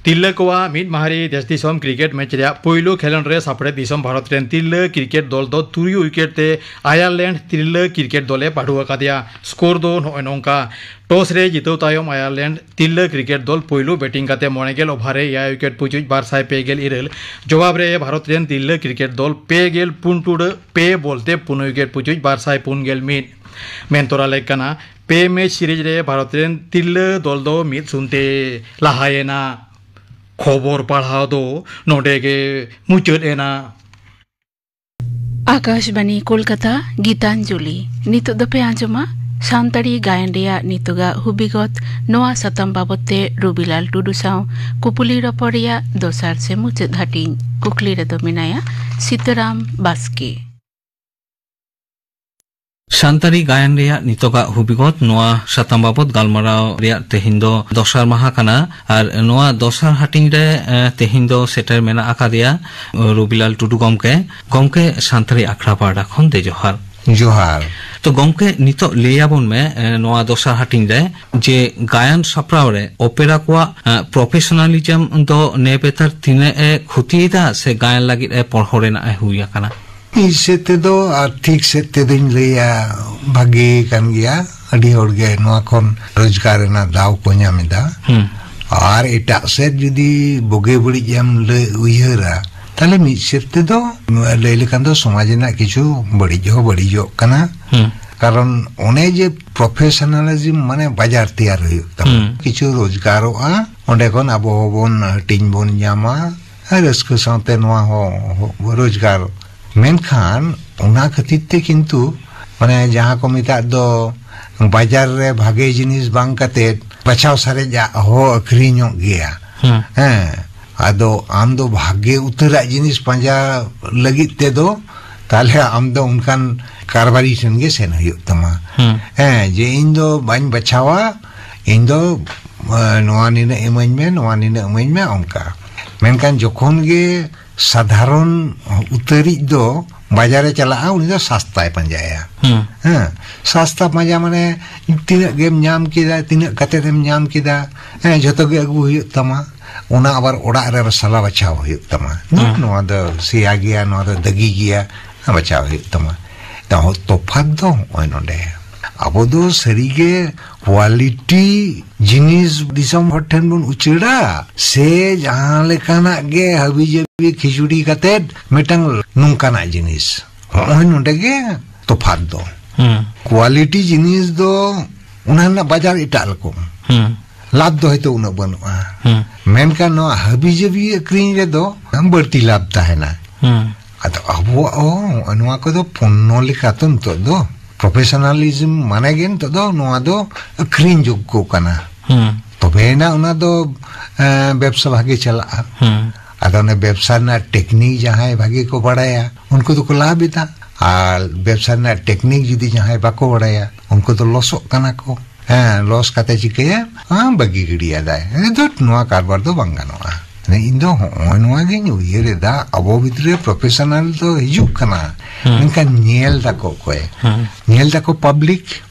ᱛᱤᱨᱞᱟᱹ ᱠᱚᱣᱟᱜ ᱢᱤᱫ ᱢᱟᱦᱟᱨᱤ ᱫᱮᱥ ᱫᱤᱥᱚᱢ ᱠᱨᱤᱠᱮᱴ ᱢᱮᱪ ᱨᱮᱭᱟᱜ ᱯᱩᱭᱞᱩ ᱠᱷᱮᱞᱳᱸᱰ ᱨᱮ ᱥᱟᱯᱲᱮᱛ ᱫᱤᱥᱚᱢ ᱵᱷᱟᱨᱚᱛ ᱨᱮᱱ ᱛᱤᱨᱞᱟᱹ ᱠᱨᱤᱠᱮᱴ ᱫᱚᱞ ᱫᱚ ᱛᱩᱨᱩᱭ ᱩᱭᱠᱮᱴ ᱛᱮ ᱟᱭᱟᱨᱞᱮᱱᱰ ᱛᱤᱨᱞᱟᱹ ᱠᱨᱤᱠᱮᱴ ᱫᱚᱞᱮ ᱯᱟᱹᱰᱩ ᱟᱠᱟᱫᱮᱭᱟ᱾ ᱥᱠᱳᱨ ᱫᱚ ᱱᱚᱜᱼᱚᱭ ᱱᱚᱝᱠᱟ᱾ ᱴᱚᱥ ᱨᱮ ᱡᱤᱛᱟᱹᱣ ᱛᱟᱭᱚᱢ ᱟᱭᱟᱨᱞᱮᱱᱰ ᱛᱤᱨᱞᱟᱹ ᱠᱨᱤᱠᱮᱴ ᱫᱚᱞ ᱯᱩᱭᱞᱩ ᱵᱮᱴᱤᱝ ᱠᱟᱛᱮ ᱢᱚᱬᱮ ᱜᱮᱞ ᱳᱵᱷᱟᱨ ᱨᱮ ᱮᱭᱟᱭ ᱩᱭᱠᱮᱴ ᱯᱩᱪᱩᱡ ᱵᱟᱨ ᱥᱟᱭ ᱯᱮ ᱜᱮᱞ ᱤᱨᱟᱹᱞ᱾ ᱡᱚᱵᱟᱵ ᱨᱮ ᱵᱷᱟᱨᱚᱛ ᱨᱮᱱ ᱛᱤᱨᱞᱟᱹ ᱠᱨᱤᱠᱮᱴ ᱫᱚᱞ ᱯᱮ ᱜᱮᱞ ᱯᱩᱱ ᱴᱩᱰᱟᱹᱜ ᱯᱮ ᱵᱚᱞ ᱛᱮ ᱯᱩᱱ ᱩᱭᱠᱮᱴ ᱯᱩᱪᱩᱡ ᱵᱟᱨ ᱥᱟᱭ ᱯᱩᱱ ᱜᱮᱞ ᱢᱤᱫ᱾ ᱢᱮᱱ ᱛᱚᱨᱟ ᱞᱮᱠ ᱠᱟᱱᱟ, ᱯᱮ ᱢᱮᱪ ᱥᱤᱨᱤᱡᱽ ᱨᱮ ᱵᱷᱟᱨᱚᱛ ᱨᱮᱱ ᱛᱤᱨᱞᱟᱹ ᱫᱚᱞ ᱫᱚ ᱢᱤᱫ ᱥᱩᱱ ᱛᱮ ᱞᱟᱦᱟᱭᱮᱱᱟ᱾ ᱠᱷᱚᱵᱚᱨ ᱯᱟᱲᱦᱟᱣ ᱫᱚ ᱱᱚᱰᱮ ᱜᱮ ᱢᱩᱪᱟᱹᱫ ᱮᱱᱟ᱾ ᱟᱠᱟᱥᱵᱟᱱᱤ ᱠᱳᱞᱠᱟᱛᱟ, ᱜᱤᱛᱟᱧᱡᱚᱞᱤ᱾ ᱱᱤᱛᱚᱜ ᱫᱚᱯᱮ ᱟᱸᱡᱚᱢᱟ ᱥᱟᱱᱛᱟᱲᱤ ᱜᱟᱭᱟᱱ ᱨᱮᱭᱟᱜ ᱱᱤᱛᱚᱜᱟᱜ ᱦᱩᱵᱤᱜᱚᱛ᱾ ᱱᱚᱣᱟ ᱥᱟᱛᱟᱢ ᱵᱟᱵᱚᱛ ᱛᱮ ᱨᱚᱵᱤᱞᱟᱞ ᱴᱩᱰᱩ ᱥᱟᱶ ᱠᱩᱯᱩᱞᱤ ᱨᱚᱯᱚᱲ ᱨᱮᱭᱟᱜ ᱫᱚᱥᱟᱨ ᱥᱮ ᱢᱩᱪᱟᱹᱫ ᱦᱟᱹᱴᱤᱧ᱾ ᱠᱩᱠᱞᱤ ᱨᱮᱫᱚ ᱢᱮᱱᱟᱭᱟ ᱥᱤᱛᱟᱨᱟᱢ ᱵᱟᱥᱠᱮ᱾ ᱥᱟᱱᱛᱟᱲᱤ ᱜᱟᱭᱟᱱ ᱨᱮᱭᱟᱜ ᱱᱤᱛᱚᱜᱟᱜ ᱦᱩᱵᱤᱜᱚᱛ, ᱱᱚᱣᱟ ᱥᱟᱛᱟᱢ ᱵᱟᱵᱚᱛ ᱜᱟᱞᱢᱟᱨᱟᱣ ᱨᱮᱭᱟᱜ ᱛᱮᱦᱮᱧ ᱫᱚ ᱫᱚᱥᱟᱨ ᱢᱟᱦᱟ ᱠᱟᱱᱟ᱾ ᱟᱨ ᱱᱚᱣᱟ ᱫᱚᱥᱟᱨ ᱦᱟᱹᱴᱤᱧ ᱨᱮ, ᱮ, ᱛᱮᱦᱮᱧ ᱫᱚ ᱥᱮᱴᱮᱨ ᱢᱮᱱᱟᱜ ᱟᱠᱟᱫᱮᱭᱟ, ᱮ, ᱨᱚᱵᱤᱞᱟᱞ ᱴᱩᱰᱩ ᱜᱚᱢᱠᱮ᱾ ᱜᱚᱢᱠᱮ, ᱥᱟᱱᱛᱟᱲᱤ ᱟᱠᱷᱲᱟ ᱯᱟᱦᱴᱟ ᱠᱷᱚᱱ ᱫᱮ ᱡᱚᱦᱟᱨ᱾ ᱡᱚᱦᱟᱨ᱾ ᱛᱚ ᱜᱚᱢᱠᱮ, ᱱᱤᱛᱚᱜ ᱞᱟᱹᱭ ᱟᱵᱚᱱ ᱢᱮ, ᱮ, ᱱᱚᱣᱟ ᱫᱚᱥᱟᱨ ᱦᱟᱹᱴᱤᱧ ᱨᱮ ᱡᱮ ᱜᱟᱭᱟᱱ ᱥᱟᱯᱲᱟᱣ ᱨᱮ ᱚᱯᱮᱨᱟ ᱠᱚᱣᱟᱜ, ᱮ, ᱯᱨᱚᱯᱷᱮᱥᱚᱱᱟᱞᱤᱡᱚᱢ ᱫᱚ ᱱᱮ ᱵᱮᱛᱟᱨ ᱛᱤᱱᱟᱹᱜ ᱮ ᱠᱷᱚᱛᱤᱭᱮᱫᱟ ᱥᱮ ᱜᱟᱭᱟᱱ ᱞᱟᱹᱜᱤᱫ ᱮ ᱯᱚᱲᱦᱚ ᱨᱮᱱᱟᱜ ᱮ ᱦᱩᱭ ᱟᱠᱟᱱᱟ? ᱢᱤᱫ ᱥᱮᱫ ᱛᱮᱫᱚ ᱟᱨᱛᱷᱤᱠ ᱥᱮᱫ ᱛᱮᱫᱚᱧ ᱞᱟᱹᱭᱟ, ᱵᱷᱟᱜᱮ ᱠᱟᱱ ᱜᱮᱭᱟ᱾ ᱟᱹᱰᱤ ᱦᱚᱲ ᱜᱮ ᱱᱚᱣᱟ ᱠᱷᱚᱱ ᱨᱳᱡᱽᱜᱟᱨ ᱨᱮᱱᱟᱜ ᱫᱟᱣ ᱠᱚ ᱧᱟᱢ ᱮᱫᱟ᱾ ᱦᱩᱸ᱾ ᱟᱨ ᱮᱴᱟᱜ ᱥᱮᱫ ᱡᱩᱫᱤ ᱵᱩᱜᱤ ᱵᱟᱹᱲᱤᱡ ᱮᱢ ᱞᱟᱹᱭ ᱩᱭᱦᱟᱹᱨᱟ, ᱛᱟᱦᱞᱮ ᱢᱤᱫ ᱥᱮᱫ ᱛᱮᱫᱚ ᱞᱟᱹᱭ ᱞᱮᱠᱷᱟᱱ ᱫᱚ ᱥᱚᱢᱟᱡᱽ ᱨᱮᱱᱟᱜ ᱠᱤᱪᱷᱩ ᱵᱟᱹᱲᱤᱡ ᱦᱚᱸ ᱵᱟᱹᱲᱤᱡᱚᱜ ᱠᱟᱱᱟ᱾ ᱦᱩᱸ᱾ ᱠᱟᱨᱚᱱ ᱚᱱᱮ ᱡᱮ ᱯᱨᱚᱯᱷᱮᱥᱚᱱᱟᱞᱤᱡᱢ, ᱢᱟᱱᱮ ᱵᱟᱡᱟᱨ ᱛᱮᱭᱟᱨ ᱦᱩᱭᱩᱜ ᱛᱟᱢᱟ, ᱦᱩᱸ᱾ ᱠᱤᱪᱷᱩ ᱨᱳᱡᱽᱜᱟᱨᱚᱜᱼᱟ, ᱚᱸᱰᱮ ᱠᱷᱚᱱ ᱟᱵᱚ ᱦᱚᱸᱵᱚᱱ ᱦᱟᱹᱴᱤᱧ ᱵᱚᱱ ᱧᱟᱢᱟ᱾ ᱦᱮᱸ, ᱨᱟᱹᱥᱠᱟᱹ ᱥᱟᱶᱛᱮ ᱱᱚᱣᱟ ᱦᱚᱸ ᱨᱳᱡᱽᱜᱟᱨ᱾ ᱢᱮᱱᱠᱷᱟᱱ ᱚᱱᱟ ᱠᱷᱟᱹᱛᱤᱨ ᱛᱮ ᱠᱤᱱᱛᱩ, ᱢᱟᱱᱮ, ᱡᱟᱦᱟᱸ ᱠᱚ ᱢᱮᱛᱟᱜ ᱫᱚ, ᱵᱟᱡᱟᱨ ᱨᱮ ᱵᱷᱟᱜᱮ ᱡᱤᱱᱤᱥ ᱵᱟᱝ ᱠᱟᱛᱮ ᱵᱟᱪᱷᱟᱣ ᱥᱟᱨᱮᱡᱟᱜ ᱦᱚᱸ ᱟᱹᱠᱷᱨᱤᱧᱚᱜ ᱜᱮᱭᱟ᱾ ᱦᱩᱸ᱾ ᱦᱮᱸ, ᱟᱫᱚ ᱟᱢ ᱫᱚ ᱵᱷᱟᱜᱮ ᱩᱛᱟᱹᱨᱟᱜ ᱡᱤᱱᱤᱥ ᱯᱟᱸᱡᱟ ᱞᱟᱹᱜᱤᱫ ᱛᱮᱫᱚ, ᱛᱟᱦᱞᱮ ᱟᱢ ᱫᱚ ᱚᱱᱠᱟᱱ ᱠᱟᱨᱵᱟᱨᱤ ᱴᱷᱮᱱ ᱜᱮ ᱥᱮᱱ ᱦᱩᱭᱩᱜ ᱛᱟᱢᱟ᱾ ᱦᱩᱸ᱾ ᱦᱮᱸ, ᱡᱮ ᱤᱧ ᱫᱚ ᱵᱟᱹᱧ ᱵᱟᱪᱷᱟᱣᱟ, ᱤᱧ ᱫᱚ, ᱮ, ᱱᱚᱣᱟ ᱱᱤᱱᱟᱹᱜ ᱤᱢᱟᱹᱧ ᱢᱮ, ᱱᱚᱣᱟ ᱱᱤᱱᱟᱹᱜ ᱤᱢᱟᱹᱧ ᱢᱮ, ᱚᱱᱠᱟ᱾ ᱢᱮᱱᱠᱷᱟᱱ ᱡᱚᱠᱷᱚᱱ ᱜᱮ ᱥᱟᱫᱷᱟᱨᱚᱱ ᱩᱛᱟᱹᱨᱤᱡ ᱫᱚ ᱵᱟᱡᱟᱨᱮ ᱪᱟᱞᱟᱜᱼᱟ, ᱩᱱᱤ ᱫᱚ ᱥᱟᱥᱛᱟᱭ ᱯᱟᱸᱡᱟᱭᱟ᱾ ᱦᱩᱸ᱾ ᱦᱮᱸ, ᱥᱟᱥᱛᱟ ᱯᱟᱸᱡᱟ ᱢᱟᱱᱮ ᱛᱤᱱᱟᱹᱜ ᱜᱮᱢ ᱧᱟᱢ ᱠᱮᱫᱟ, ᱛᱤᱱᱟᱹᱜ ᱠᱟᱛᱮᱫ ᱮᱢ ᱧᱟᱢ ᱠᱮᱫᱟ, ᱦᱮᱸ, ᱡᱷᱚᱛᱚ ᱜᱮ ᱟᱹᱜᱩ ᱦᱩᱭᱩᱜ ᱛᱟᱢᱟ᱾ ᱚᱱᱟ ᱟᱵᱟᱨ ᱚᱲᱟᱜ ᱨᱮ ᱥᱟᱞᱟ ᱵᱟᱪᱷᱟᱣ ᱦᱩᱭᱩᱜ ᱛᱟᱢᱟ᱾ ᱱᱚᱣᱟ ᱫᱚ ᱥᱮᱭᱟ ᱜᱮᱭᱟ, ᱱᱚᱣᱟ ᱫᱚ ᱫᱟᱹᱜᱤ ᱜᱮᱭᱟ, ᱵᱟᱪᱷᱟᱣ ᱦᱩᱭᱩᱜ ᱛᱟᱢᱟ᱾ ᱛᱚ, ᱛᱚᱯᱷᱟᱛ ᱫᱚ ᱱᱚᱜᱼᱚᱭ ᱱᱚᱰᱮ᱾ ᱟᱵᱚ ᱫᱚ ᱥᱟᱹᱨᱤᱜᱮ ᱠᱣᱟᱞᱤᱴᱤ ᱡᱤᱱᱤᱥ ᱫᱤᱥᱚᱢ ᱦᱚᱲ ᱴᱷᱮᱱ ᱵᱚᱱ ᱩᱪᱟᱹᱲᱟ, ᱥᱮ ᱡᱟᱦᱟᱸ ᱞᱮᱠᱟᱱᱟᱜ ᱜᱮ ᱦᱟᱹᱵᱤ ᱡᱟᱹᱵᱤ ᱠᱷᱤᱪᱩᱲᱤ ᱠᱟᱛᱮᱫ ᱢᱤᱫᱴᱟᱝ ᱱᱚᱝᱠᱟᱱᱟᱜ ᱡᱤᱱᱤᱥ? ᱱᱚᱜᱼᱚᱭ ᱱᱚᱰᱮ ᱜᱮ ᱛᱚᱯᱷᱟᱛ ᱫᱚ᱾ ᱦᱩᱸ᱾ ᱠᱣᱟᱞᱤᱴᱤ ᱡᱤᱱᱤᱥ ᱫᱚ ᱚᱱᱟ ᱨᱮᱱᱟᱜ ᱵᱟᱡᱟᱨ ᱮᱴᱟᱜ ᱨᱚᱠᱚᱢ᱾ ᱦᱩᱸ᱾ ᱞᱟᱵᱷ ᱫᱚ ᱦᱚᱭᱛᱳ ᱩᱱᱟᱹᱜ ᱵᱟᱹᱱᱩᱜᱼᱟ᱾ ᱦᱩᱸ᱾ ᱢᱮᱱᱠᱷᱟᱱ ᱱᱚᱣᱟ ᱦᱟᱹᱵᱤ ᱡᱟᱹᱵᱤ ᱟᱹᱠᱷᱨᱤᱧ ᱨᱮᱫᱚ ᱵᱟᱹᱲᱛᱤ ᱞᱟᱵᱷ ᱛᱟᱦᱮᱱᱟ᱾ ᱦᱩᱸ᱾ ᱟᱫᱚ ᱟᱵᱚᱣᱟᱜ ᱦᱚᱸ ᱱᱚᱜᱼᱚ ᱱᱚᱣᱟ ᱠᱚᱫᱚ ᱯᱚᱱᱱᱚ ᱞᱮᱠᱟ ᱛᱚ ᱱᱤᱛᱚᱜ ᱫᱚ, ᱯᱨᱚᱯᱷᱮᱥᱚᱱᱟᱞᱤᱡᱢ ᱢᱟᱱᱮ ᱜᱮ ᱱᱤᱛᱚᱜ ᱫᱚ ᱱᱚᱣᱟ ᱫᱚ ᱟᱹᱠᱷᱨᱤᱧ ᱡᱳᱜᱽᱜᱚ ᱠᱟᱱᱟ᱾ ᱦᱩᱸ᱾ ᱛᱚᱵᱮᱭᱮᱱᱟ ᱚᱱᱟ ᱫᱚ, ᱮᱸ, ᱵᱮᱵᱽᱥᱟ ᱵᱷᱟᱜᱮ ᱪᱟᱞᱟᱜᱼᱟ᱾ ᱦᱩᱸ᱾ ᱟᱫᱚ ᱚᱱᱮ ᱵᱮᱵᱽᱥᱟ ᱨᱮᱱᱟᱜ ᱴᱮᱠᱱᱤᱠ ᱡᱟᱦᱟᱸᱭ ᱵᱷᱟᱜᱮ ᱠᱚ ᱵᱟᱲᱟᱭᱟ, ᱩᱱᱠᱩ ᱫᱚᱠᱚ ᱞᱟᱵᱷ ᱮᱫᱟ᱾ ᱟᱨ ᱵᱮᱵᱽᱥᱟ ᱨᱮᱱᱟᱜ ᱴᱮᱠᱱᱤᱠ ᱡᱩᱫᱤ ᱡᱟᱦᱟᱸᱭ ᱵᱟᱠᱚ ᱵᱟᱲᱟᱭᱟ, ᱩᱱᱠᱩ ᱫᱚ ᱞᱚᱥᱚᱜ ᱠᱟᱱᱟ ᱠᱚ᱾ ᱦᱮᱸ, ᱞᱚᱥ ᱠᱟᱛᱮ ᱪᱤᱠᱟᱹᱭᱟ? ᱦᱮᱸ, ᱵᱟᱹᱜᱤ ᱜᱤᱰᱤᱭᱟᱫᱟᱭ᱾ ᱦᱮᱸ, ᱫᱷᱩᱴ, ᱱᱚᱣᱟ ᱠᱟᱨᱵᱟᱨ ᱫᱚ ᱵᱟᱝ ᱜᱟᱱᱚᱜᱼᱟ᱾ ᱢᱟᱱᱮ, ᱤᱧ ᱫᱚ ᱦᱚᱸᱜᱼᱚᱭ ᱱᱚᱣᱟ ᱜᱤᱧ ᱩᱭᱦᱟᱹᱨ ᱮᱫᱟ, ᱟᱵᱚ ᱵᱷᱤᱛᱨᱤ ᱨᱮ ᱯᱨᱚᱯᱷᱮᱥᱚᱱᱟᱞ ᱫᱚ ᱦᱤᱡᱩᱜ ᱠᱟᱱᱟ, ᱦᱩᱸ᱾ ᱢᱮᱱᱠᱷᱟᱱ ᱧᱮᱞ ᱫᱟᱠᱚ ᱚᱠᱚᱭ? ᱦᱩᱸ᱾ ᱧᱮᱞ ᱫᱟᱠᱚ ᱯᱟᱵᱽᱞᱤᱠ᱾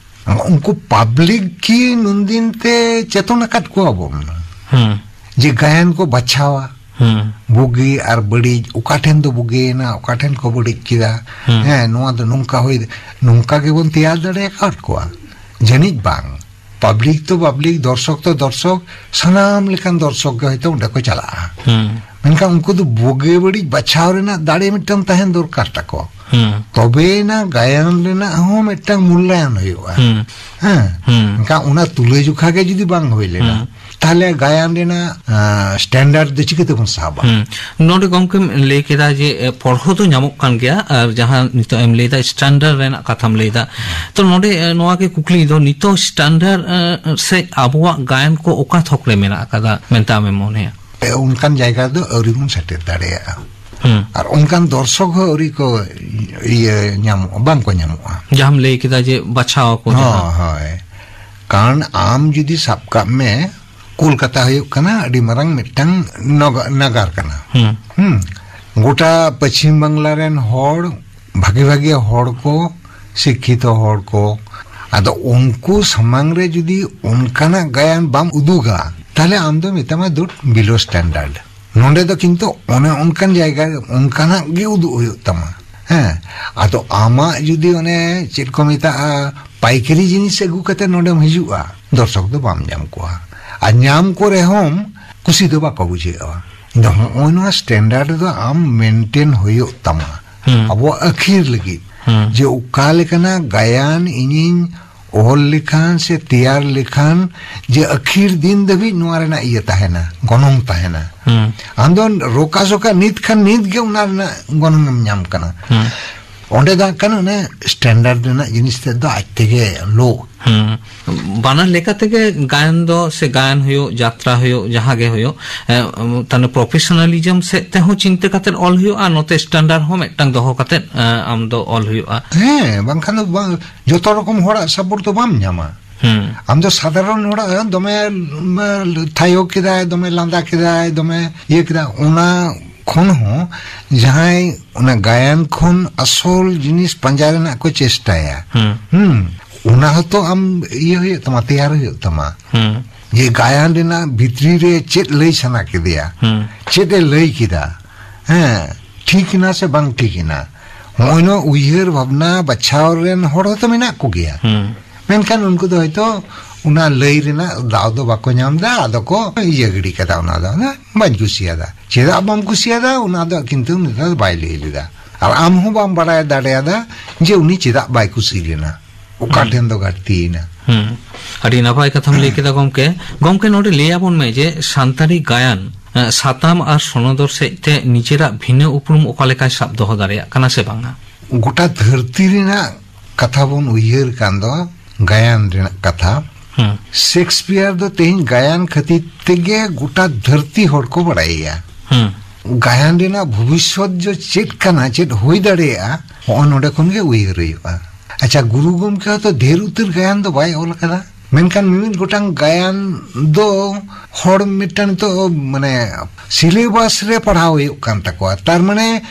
ᱩᱱᱠᱩ ᱯᱟᱵᱽᱞᱤᱠ ᱜᱮ ᱱᱩᱱᱫᱤᱱ ᱛᱮ ᱪᱮᱛᱚᱱ ᱟᱠᱟᱫ ᱠᱚᱣᱟ ᱵᱚᱱ᱾ ᱦᱩᱸ᱾ ᱡᱮ ᱜᱟᱭᱟᱱ ᱠᱚ ᱵᱟᱪᱷᱟᱣᱟ, ᱦᱩᱸ᱾ ᱵᱩᱜᱤ ᱟᱨ ᱵᱟᱹᱲᱤᱡ, ᱚᱠᱟ ᱴᱷᱮᱱ ᱫᱚ ᱵᱩᱜᱤᱭᱮᱱᱟ, ᱚᱠᱟ ᱴᱷᱮᱱ ᱠᱚ ᱵᱟᱹᱲᱤᱡ ᱠᱮᱫᱟ᱾ ᱦᱩᱸ᱾ ᱦᱮᱸ, ᱱᱚᱣᱟ ᱫᱚ ᱱᱚᱝᱠᱟ ᱦᱩᱭ, ᱱᱚᱝᱠᱟ ᱜᱮᱵᱚᱱ ᱛᱮᱭᱟᱨ ᱫᱟᱲᱮ ᱟᱠᱟᱫ ᱠᱚᱣᱟ? ᱡᱟᱹᱱᱤᱡ ᱵᱟᱝ᱾ ᱯᱟᱵᱽᱞᱤᱠ ᱛᱚ ᱯᱟᱵᱽᱞᱤᱠ, ᱫᱚᱨᱥᱚᱠ ᱛᱚ ᱫᱚᱨᱥᱚᱠ, ᱥᱟᱱᱟᱢ ᱞᱮᱠᱟᱱ ᱫᱚᱨᱥᱚᱠ ᱜᱮ ᱦᱚᱭᱛᱳ ᱚᱸᱰᱮ ᱠᱚ ᱪᱟᱞᱟᱜᱼᱟ᱾ ᱦᱩᱸ᱾ ᱢᱮᱱᱠᱷᱟᱱ ᱩᱱᱠᱩ ᱫᱚ ᱵᱩᱜᱤ ᱵᱟᱹᱲᱤᱡ ᱵᱟᱪᱷᱟᱣ ᱨᱮᱱᱟᱜ ᱫᱟᱲᱮ ᱢᱤᱫᱴᱟᱝ ᱛᱟᱦᱮᱱ ᱫᱚᱨᱠᱟᱨ ᱛᱟᱠᱚ᱾ ᱦᱩᱸ᱾ ᱛᱚᱵᱮᱭᱮᱱᱟ ᱜᱟᱭᱟᱱ ᱨᱮᱱᱟᱜ ᱦᱚᱸ ᱢᱤᱫᱴᱟᱝ ᱢᱩᱞᱞᱟᱭᱚᱱ ᱦᱩᱭᱩᱜᱼᱟ᱾ ᱦᱩᱸ᱾ ᱦᱮᱸ᱾ ᱦᱩᱸ᱾ ᱢᱮᱱᱠᱷᱟᱱ ᱚᱱᱟ ᱛᱩᱞᱟᱹᱡᱚᱠᱷᱟ ᱜᱮ ᱡᱩᱫᱤ ᱵᱟᱝ ᱦᱩᱭ ᱞᱮᱱᱟ, ᱦᱩᱸ᱾ ᱛᱟᱦᱞᱮ ᱜᱟᱭᱟᱱ ᱨᱮᱱᱟᱜ, ᱟᱸ, ᱥᱴᱮᱱᱰᱟᱨᱰ ᱫᱚ ᱪᱤᱠᱟᱹ ᱛᱮᱵᱚᱱ ᱥᱟᱵᱟ? ᱦᱩᱸ᱾ ᱱᱚᱰᱮ ᱜᱚᱢᱠᱮᱢ ᱞᱟᱹᱭ ᱠᱮᱫᱟ ᱡᱮ, ᱮ, ᱯᱚᱲᱦᱚ ᱫᱚ ᱧᱟᱢᱚᱜ ᱠᱟᱱ ᱜᱮᱭᱟ, ᱟᱨ ᱡᱟᱦᱟᱸ ᱱᱤᱛᱚᱜ ᱮᱢ ᱞᱟᱹᱭᱫᱟ, ᱥᱴᱮᱱᱰᱟᱨᱰ ᱨᱮᱱᱟᱜ ᱠᱟᱛᱷᱟᱢ ᱞᱟᱹᱭᱫᱟ᱾ ᱦᱩᱸ᱾ ᱛᱚ, ᱱᱚᱰᱮ, ᱮ, ᱱᱚᱣᱟ ᱜᱮ ᱠᱩᱠᱞᱤ ᱫᱚ, ᱱᱤᱛᱚᱜ ᱥᱴᱮᱱᱰᱟᱨᱰ, ᱮ, ᱥᱮᱫ ᱟᱵᱚᱣᱟᱜ ᱜᱟᱭᱟᱱ ᱠᱚ ᱚᱠᱟ ᱛᱷᱚᱠ ᱨᱮ ᱢᱮᱱᱟᱜ ᱟᱠᱟᱫᱟ ᱢᱮᱱᱛᱮ ᱟᱢᱮᱢ ᱢᱚᱱᱮᱭᱟ? ᱚᱱᱠᱟᱱ ᱡᱟᱭᱜᱟ ᱨᱮᱫᱚ ᱟᱹᱣᱨᱤ ᱵᱚᱱ ᱥᱮᱴᱮᱨ ᱫᱟᱲᱮᱭᱟᱜᱼᱟ᱾ ᱦᱩᱸ᱾ ᱟᱨ ᱚᱱᱠᱟᱱ ᱫᱚᱨᱥᱚᱠ ᱦᱚᱸ ᱟᱹᱣᱨᱤ ᱠᱚ, ᱤᱭᱟᱹ, ᱧᱟᱢᱚᱜᱼᱟ, ᱵᱟᱝ ᱠᱚ ᱧᱟᱢᱚᱜᱼᱟ᱾ ᱡᱟᱦᱟᱸᱢ ᱞᱟᱹᱭ ᱠᱮᱫᱟ ᱡᱮ ᱵᱟᱪᱷᱟᱣ ᱟᱠᱚ ᱡᱟᱦᱟᱸ᱾ ᱦᱚᱸ, ᱦᱳᱭ᱾ ᱠᱟᱨᱚᱱ ᱟᱢ ᱡᱩᱫᱤ ᱥᱟᱵ ᱠᱟᱜ ᱢᱮ, ᱠᱳᱞᱠᱟᱛᱟ ᱦᱩᱭᱩᱜ ᱠᱟᱱᱟ ᱟᱹᱰᱤ ᱢᱟᱨᱟᱝ ᱢᱤᱫᱴᱟᱝ ᱱᱚᱜ-, ᱱᱟᱜᱟᱨ ᱠᱟᱱᱟ᱾ ᱦᱩᱸ᱾ ᱦᱩᱸ᱾ ᱜᱚᱴᱟ ᱯᱚᱪᱷᱤᱢ ᱵᱟᱝᱞᱟ ᱨᱮᱱ ᱦᱚᱲ, ᱵᱷᱟᱜᱮ ᱵᱷᱟᱜᱮ ᱦᱚᱲ ᱠᱚ, ᱥᱤᱠᱠᱷᱤᱛᱚ ᱦᱚᱲ ᱠᱚ, ᱟᱫᱚ ᱩᱱᱠᱩ ᱥᱟᱢᱟᱝ ᱨᱮ ᱡᱩᱫᱤ ᱚᱱᱠᱟᱱᱟᱜ ᱜᱟᱭᱟᱱ ᱵᱟᱢ ᱩᱫᱩᱜᱟ, ᱛᱟᱦᱞᱮ ᱟᱢ ᱫᱚ ᱢᱮᱛᱟᱢᱟ ᱫᱩᱴ below standard᱾ ᱱᱚᱰᱮ ᱫᱚ ᱠᱤᱱᱛᱩ ᱚᱱᱮ ᱚᱱᱠᱟᱱ ᱡᱟᱭᱜᱟ ᱨᱮ ᱚᱱᱠᱟᱱᱟᱜ ᱜᱮ ᱩᱫᱩᱜ ᱦᱩᱭᱩᱜ ᱛᱟᱢᱟ᱾ ᱦᱮᱸ, ᱟᱫᱚ ᱟᱢᱟᱜ ᱡᱩᱫᱤ ᱚᱱᱮ ᱪᱮᱫ ᱠᱚ ᱢᱮᱛᱟᱜᱼᱟ, ᱯᱟᱭᱠᱟᱨᱤ ᱡᱤᱱᱤᱥ ᱟᱹᱜᱩ ᱠᱟᱛᱮ ᱱᱚᱰᱮᱢ ᱦᱤᱡᱩᱜᱼᱟ, ᱫᱚᱨᱥᱚᱠ ᱫᱚ ᱵᱟᱢ ᱧᱟᱢ ᱠᱚᱣᱟ᱾ ᱟᱨ ᱧᱟᱢ ᱠᱚ ᱨᱮᱦᱚᱸᱢ ᱠᱩᱥᱤ ᱫᱚ ᱵᱟᱠᱚ ᱵᱩᱡᱷᱟᱹᱣᱟ᱾ ᱟᱫᱚ ᱦᱚᱸᱜᱼᱚᱭ ᱱᱚᱣᱟ standard ᱫᱚ ᱟᱢ maintain ᱦᱩᱭᱩᱜ ᱛᱟᱢᱟ᱾ ᱦᱩᱸ᱾ ᱟᱵᱚᱣᱟᱜ ᱟᱹᱠᱷᱤᱨ ᱞᱟᱹᱜᱤᱫ ᱦᱩᱸ᱾ ᱡᱮ ᱚᱠᱟ ᱞᱮᱠᱟᱱᱟᱜ ᱜᱟᱭᱟᱱ ᱤᱧᱤᱧ ᱚᱞ ᱞᱮᱠᱷᱟᱱ ᱥᱮ ᱛᱮᱭᱟᱨ ᱞᱮᱠᱷᱟᱱ ᱡᱮ ᱟᱹᱠᱷᱤᱨ ᱫᱤᱱ ᱫᱷᱟᱹᱵᱤᱡ ᱱᱚᱣᱟ ᱨᱮᱱᱟᱜ ᱤᱭᱟᱹ ᱛᱟᱦᱮᱱᱟ, ᱜᱚᱱᱚᱝ ᱛᱟᱦᱮᱱᱟ᱾ ᱦᱩᱸ᱾ ᱟᱢ ᱫᱚ ᱨᱚᱠᱟ ᱥᱚᱠᱟ ᱱᱤᱛ ᱠᱷᱟᱱ ᱱᱤᱛ ᱜᱮ ᱚᱱᱟ ᱨᱮᱱᱟᱜ ᱜᱚᱱᱚᱝ ᱮᱢ ᱧᱟᱢ ᱠᱟᱱᱟ᱾ ᱦᱩᱸ᱾ ᱚᱸᱰᱮ ᱫᱚ ᱦᱟᱸᱜ ᱠᱷᱟᱱ ᱚᱱᱮ standard ᱨᱮᱱᱟᱜ ᱡᱤᱱᱤᱥ ᱛᱮᱫ ᱫᱚ ᱟᱡ ᱛᱮᱜᱮ low᱾ ᱦᱩᱸ᱾ ᱵᱟᱱᱟᱨ ᱞᱮᱠᱟ ᱛᱮᱜᱮ ᱜᱟᱭᱟᱱ ᱫᱚ ᱥᱮ ᱜᱟᱭᱟᱱ ᱦᱩᱭᱩᱜ, ᱡᱟᱛᱨᱟ ᱦᱩᱭᱩᱜ, ᱡᱟᱦᱟᱸ ᱜᱮ ᱦᱩᱭᱩᱜ, ᱮ, ᱛᱟᱦᱞᱮ professionalism ᱥᱮᱫ ᱛᱮᱦᱚᱸ ᱪᱤᱱᱛᱟᱹ ᱠᱟᱛᱮᱫ ᱚᱞ ᱦᱩᱭᱩᱜᱼᱟ, ᱱᱚᱛᱮ standard ᱦᱚᱸ ᱢᱤᱫᱴᱟᱝ ᱫᱚᱦᱚ ᱠᱟᱛᱮᱫ, ᱮ, ᱟᱢ ᱫᱚ ᱚᱞ ᱦᱩᱭᱩᱜᱼᱟ᱾ ᱦᱮᱸ, ᱵᱟᱝᱠᱷᱟᱱ ᱫᱚ ᱵᱟᱝ, ᱡᱚᱛᱚ ᱨᱚᱠᱚᱢ ᱦᱚᱲᱟᱜ support ᱫᱚ ᱵᱟᱢ ᱧᱟᱢᱟ᱾ ᱦᱩᱸ᱾ ᱟᱢ ᱫᱚ ᱥᱟᱫᱷᱟᱨᱚᱱ ᱦᱚᱲᱟᱜ ᱫᱚᱢᱮ, ᱢ, ᱛᱷᱟᱭᱚ ᱠᱮᱫᱟᱭ, ᱫᱚᱢᱮ ᱞᱟᱸᱫᱟ ᱠᱮᱫᱟᱭ, ᱫᱚᱢᱮ ᱤᱭᱟᱹ ᱠᱮᱫᱟᱭ, ᱚᱱᱟ ᱠᱷᱚᱱ ᱦᱚᱸ ᱡᱟᱦᱟᱸᱭ ᱚᱱᱟ ᱜᱟᱭᱟᱱ ᱠᱷᱚᱱ ᱟᱥᱚᱞ ᱡᱤᱱᱤᱥ ᱯᱟᱸᱡᱟ ᱨᱮᱱᱟᱜ ᱠᱚ ᱪᱮᱥᱴᱟᱭᱟ᱾ ᱦᱩᱸ᱾ ᱦᱩᱸ, ᱚᱱᱟ ᱦᱚᱸᱛᱚ ᱟᱢ ᱤᱭᱟᱹ ᱦᱩᱭᱩᱜ ᱛᱟᱢᱟ, ᱛᱮᱭᱟᱨ ᱦᱩᱭᱩᱜ ᱛᱟᱢᱟ᱾ ᱦᱩᱸ᱾ ᱡᱮ ᱜᱟᱭᱟᱱ ᱨᱮᱱᱟᱜ ᱵᱷᱤᱛᱨᱤ ᱨᱮ ᱪᱮᱫ ᱞᱟᱹᱭ ᱥᱟᱱᱟ ᱠᱮᱫᱮᱭᱟ, ᱦᱩᱸ᱾ ᱪᱮᱫ ᱮ ᱞᱟᱹᱭ ᱠᱮᱫᱟ, ᱦᱮᱸ, ᱴᱷᱤᱠ ᱮᱱᱟ ᱥᱮ ᱵᱟᱝ ᱴᱷᱤᱠ ᱮᱱᱟ, ᱦᱚᱸᱜᱼᱚᱭ ᱱᱚᱣᱟ ᱩᱭᱦᱟᱹᱨ ᱵᱷᱟᱵᱽᱱᱟ ᱵᱟᱪᱷᱟᱣ ᱨᱮᱱ ᱦᱚᱲ ᱦᱚᱸᱛᱚ ᱢᱮᱱᱟᱜ ᱠᱚᱜᱮᱭᱟ᱾ ᱦᱩᱸ᱾ ᱢᱮᱱᱠᱷᱟᱱ ᱩᱱᱠᱩ ᱫᱚ ᱦᱚᱭᱛᱚ ᱚᱱᱟ ᱞᱟᱹᱭ ᱨᱮᱱᱟᱜ ᱫᱟᱣ ᱫᱚ ᱵᱟᱠᱚ ᱧᱟᱢ ᱮᱫᱟ, ᱟᱫᱚ ᱠᱚ ᱤᱭᱟᱹ ᱜᱤᱰᱤ ᱠᱟᱫᱟ ᱚᱱᱟ ᱫᱚ, ᱦᱮᱸ, ᱵᱟᱹᱧ ᱠᱩᱥᱤᱭᱟᱫᱟ᱾ ᱪᱮᱫᱟᱜ ᱵᱟᱢ ᱠᱩᱥᱤᱭᱟᱫᱟ, ᱚᱱᱟ ᱫᱚ ᱠᱤᱱᱛᱩ ᱱᱮᱛᱟᱨ ᱵᱟᱭ ᱞᱟᱹᱭ ᱞᱮᱫᱟ᱾ ᱟᱨ ᱟᱢ ᱦᱚᱸ ᱵᱟᱢ ᱵᱟᱲᱟᱭ ᱫᱟᱲᱮᱭᱟᱫᱟ ᱡᱮ ᱩᱱᱤ ᱪᱮᱫᱟᱜ ᱵᱟᱭ ᱠᱩᱥᱤ ᱞᱮᱱᱟ, ᱚᱠᱟ ᱦᱩᱸ᱾ ᱴᱷᱮᱱ ᱫᱚ ᱜᱷᱟᱴᱛᱤᱭᱮᱱᱟ᱾ ᱦᱩᱸ᱾ ᱟᱹᱰᱤ ᱱᱟᱯᱟᱭ ᱠᱟᱛᱷᱟᱢ ᱞᱟᱹᱭ ᱠᱮᱫᱟ ᱜᱚᱢᱠᱮ᱾ ᱜᱚᱢᱠᱮ, ᱱᱚᱰᱮ ᱞᱟᱹᱭ ᱟᱵᱚᱱ ᱢᱮ ᱡᱮ ᱥᱟᱱᱛᱟᱲᱤ ᱜᱟᱭᱟᱱ, ᱮ, ᱥᱟᱛᱟᱢ ᱟᱨ ᱥᱚᱱᱚᱫᱚᱨ ᱥᱮᱫ ᱛᱮ ᱱᱤᱡᱮᱨᱟᱜ ᱵᱷᱤᱱᱟᱹ ᱩᱯᱨᱩᱢ ᱚᱠᱟ ᱞᱮᱠᱟᱭ ᱥᱟᱵ ᱫᱚᱦᱚ ᱫᱟᱲᱮᱭᱟᱜ ᱠᱟᱱᱟ ᱥᱮ ᱵᱟᱝᱟ? ᱜᱚᱴᱟ ᱫᱷᱟᱹᱨᱛᱤ ᱨᱮᱱᱟᱜ ᱠᱟᱛᱷᱟ ᱵᱚᱱ ᱩᱭᱦᱟᱹᱨ ᱠᱟᱱ ᱫᱚ, ᱜᱟᱭᱟᱱ ᱨᱮᱱᱟᱜ ᱠᱟᱛᱷᱟ᱾ ᱦᱩᱸ᱾ ᱥᱮᱠᱥᱯᱤᱭᱟᱨ ᱫᱚ ᱛᱮᱦᱮᱧ ᱜᱟᱭᱟᱱ ᱠᱷᱟᱹᱛᱤᱨ ᱛᱮᱜᱮ ᱜᱚᱴᱟ ᱫᱷᱟᱹᱨᱛᱤ ᱦᱚᱲ ᱠᱚ ᱵᱟᱲᱟᱭᱮᱭᱟ᱾ ᱦᱩᱸ᱾ ᱜᱟᱭᱟᱱ ᱨᱮᱱᱟᱜ ᱵᱷᱚᱵᱤᱥᱥᱚᱛ ᱡᱚ ᱪᱮᱫ ᱠᱟᱱᱟ, ᱪᱮᱫ ᱦᱩᱭ ᱫᱟᱲᱮᱭᱟᱜᱼᱟ, ᱦᱚᱸᱜᱼᱚ ᱱᱚᱰᱮ ᱠᱷᱚᱱ ᱜᱮ ᱩᱭᱦᱟᱹᱨ ᱦᱩᱭᱩᱜᱼᱟ᱾ ᱟᱪᱪᱷᱟ, ᱜᱩᱨᱩ ᱜᱚᱢᱠᱮ ᱦᱚᱸᱛᱚ ᱰᱷᱮᱨ ᱩᱛᱟᱹᱨ ᱜᱟᱭᱟᱱ ᱫᱚ ᱵᱟᱭ ᱚᱞ ᱟᱠᱟᱫᱟ, ᱢᱮᱱᱠᱷᱟᱱ ᱢᱤᱢᱤᱫ ᱜᱚᱴᱟᱝ ᱜᱟᱭᱟᱱ ᱫᱚ ᱦᱚᱲ ᱢᱤᱫᱴᱟᱝ ᱱᱤᱛᱚᱜ, ᱢᱟᱱᱮ, syllabus ᱨᱮ ᱯᱟᱲᱦᱟᱣ ᱦᱩᱭᱩᱜ ᱠᱟᱱ ᱛᱟᱠᱚᱣᱟ᱾ ᱛᱟᱨ ᱢᱟᱱᱮ,